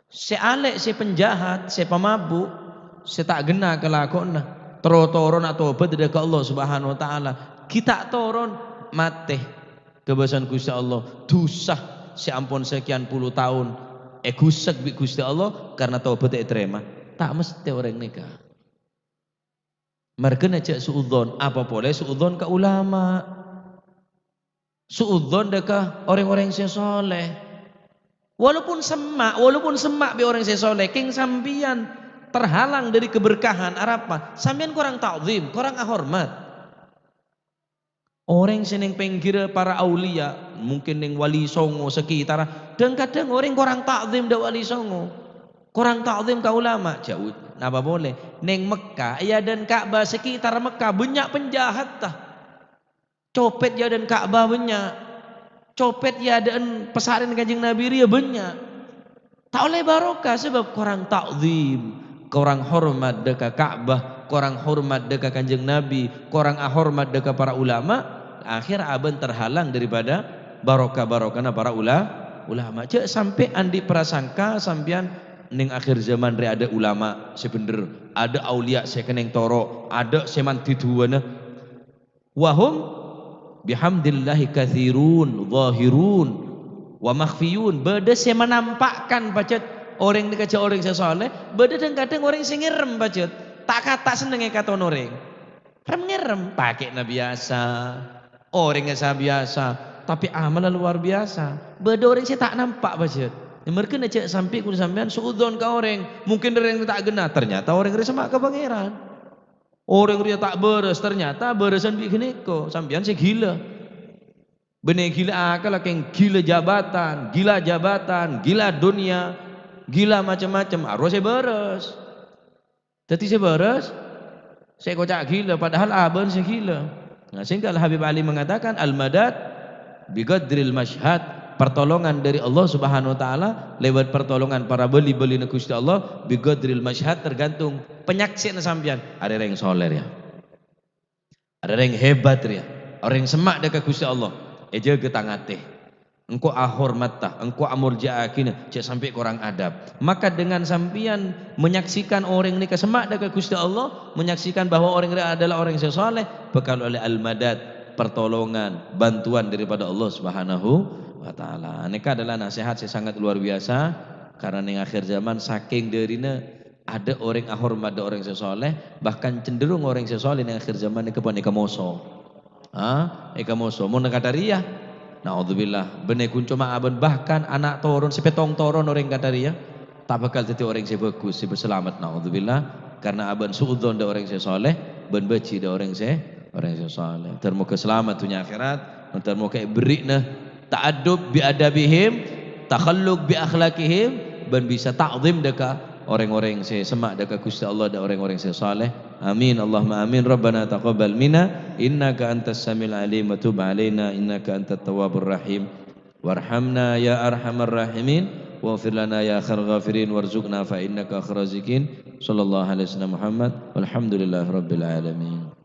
Sè alè' sè penjahat, sè pamabu', sè ta' ghenna kalakowanna, terro toron atobhâdhâ ḍâ' ka Allah Subhanahu wa Ta'ala, ghi' ta' toron, matè. Kabâsana Ghustè Allah, dhusa sè ampon sakèyan polo taon èghusek bi' Ghustè Allah karna tobhâddhâ ètarèma. Ta' mesthè orèng nèka. Marghâna jhâ' su'udzon, apa polè su'udzon ka ulama. Su'udzon ḍâ' ka orèng-orèng sè soleh. Walaupun semma', walaupun semma' bi' orèng sè soleh, kèng sampèyan terhalang ḍâri keberkahan, arapa? Sampèyan korang ta'zim, korang ahormat. Orèng sè neng pèngghirra para auliya, mungkin neng Wali Songo sakitarra, dhâng-kadhâng orèng korang ta'zim ḍâ' Wali Songo, korang ta'zim ka ulama. Jhâ' napa polè? Neng Mekka, è adâ'na Ka'bah, sakitarra Mekka, bânnya' penjahatta. Copèt è adâ'na Ka'bah bânnya'. Copèt è adâ'na pasarèna Kanjeng Nabi rèya bânnya'. Ta' ollè barokah sabâb korang ta'zim, korang hormat ḍâ' ka Ka'bah, korang hormat ḍâ' ka Kanjeng Nabi, korang ahormat ḍâ' ka para ulama, akhèr abân terhalang daripada barokah-barokahna para ula-, ulama. Jhâ' sampè' anḍi' prasangka sampèyan neng akhèr zaman rè aḍâ' ulama sè bhendher, aḍâ' auliya sè kennèng toro', aḍâ' sè mandhi duwâna. Wa hum bihamdillahi katsirun, zahirun, wa makhfiyun. Bâḍâ sè manampa'kan pajhât orèng nèka jhâ' orèng sè soleh, bâḍâ dhâng-kadhâng orèng sè ngèrèm pajhât. Ta'-kata' sennengngè katon orèng. Rem-ngèrèm, pakè'na biyasa, orèngnga sa-biyasa, tapè amalla lowar biyasa. Bâḍâ orèng sè ta' nampa' pajhât. Marghâna jhâ' sampè' kulâ sampèyan su'udzon ka orèng. Mungkin orèng ta' ghenna, ternyata orèng rè semma' ka Pangèran. Orèng rèya ta' bârâs, ternyata bârâsan bi' ghânèka, sampèyan sè ghilâ. Bânnè ghilâ akalla, kèng ghilâ jabatan, ghilâ jabatan, ghilâ dhunnya, ghilâ macem-macem, arowa sè bârâs. Dhâddhi sè bârâs, sè èkoca' ghilâ, padahal abâ'na sè ghilâ. Nah, sehingga Al-Habib Ali mengatakan, "Al-madad biqadril masyhad." Pertolongan dari Allah Subhanahu wa Ta'ala lewat pertolongan para bâli-bâlina Ghustè Allah, biqadril masyhad, tergantung panyaksè'na sampèyan. Arèya rèng soleh rèya. Arèya rèng hebat rèya. Orèng semma' ḍâ' ka Ghustè Allah. Èjâgâ tang atè. Engko' ahormatta, engko' amolja'aghina, jhâ' sampè' korang adab. Maka dengan sampèyan menyaksikan orèng nèka semma' ḍâ' ka Ghustè Allah, menyaksikan bahwa orèng rèya adalah orèng sè soleh, bhâkal ollè al-madad, pertolongan, bantuan daripada Allah Subhanahu wa Wa Ta'ala. Nèka adalah nasihat sè sangat luar biasa, karena neng akhir zaman sakèng dârina adâ' orèng ahormat dâ' orèng sè soleh, bahkan cenderung orèng sè soleh neng akhir zaman nèka pon èkamoso. Ha? Èkamoso. Mon kadhâriyâ, naudzubillah, bânnè ghun coma abâ'na, bahkan ana' toron sè pèttong toron orèng kadhâriyâ ta' bhâkal dhâddhi orèng sè bhâghus, sè salamet, naudzubillah, karena abâ'na su'udzon dâ' orèng sè soleh, bân bâji' dâ' orèng sè, orèng sè soleh. Ter-moghâ salamet dhunnya akhèrat, ter-moghâ èberri'na ta'addub bi adabihim, takhalluk bi akhlaqihim, bân bisa ta'zim dâ' ka orèng-orèng sè semma' dâ' ka Ghustè Allah, dâ' orèng-orèng sè soleh. Amin, Allahumma amin. Rabbana taqabbal minna innaka antas samiul alim wa tub alaina innaka antat tawwabur rahim. Warhamna ya arhamar rahimin, waghfir lana ya khairul ghafirin, warzuqna fa innaka khairur raziqin. Sallallahu alaihi wasallam Muhammad, walhamdulillahi rabbil alamin.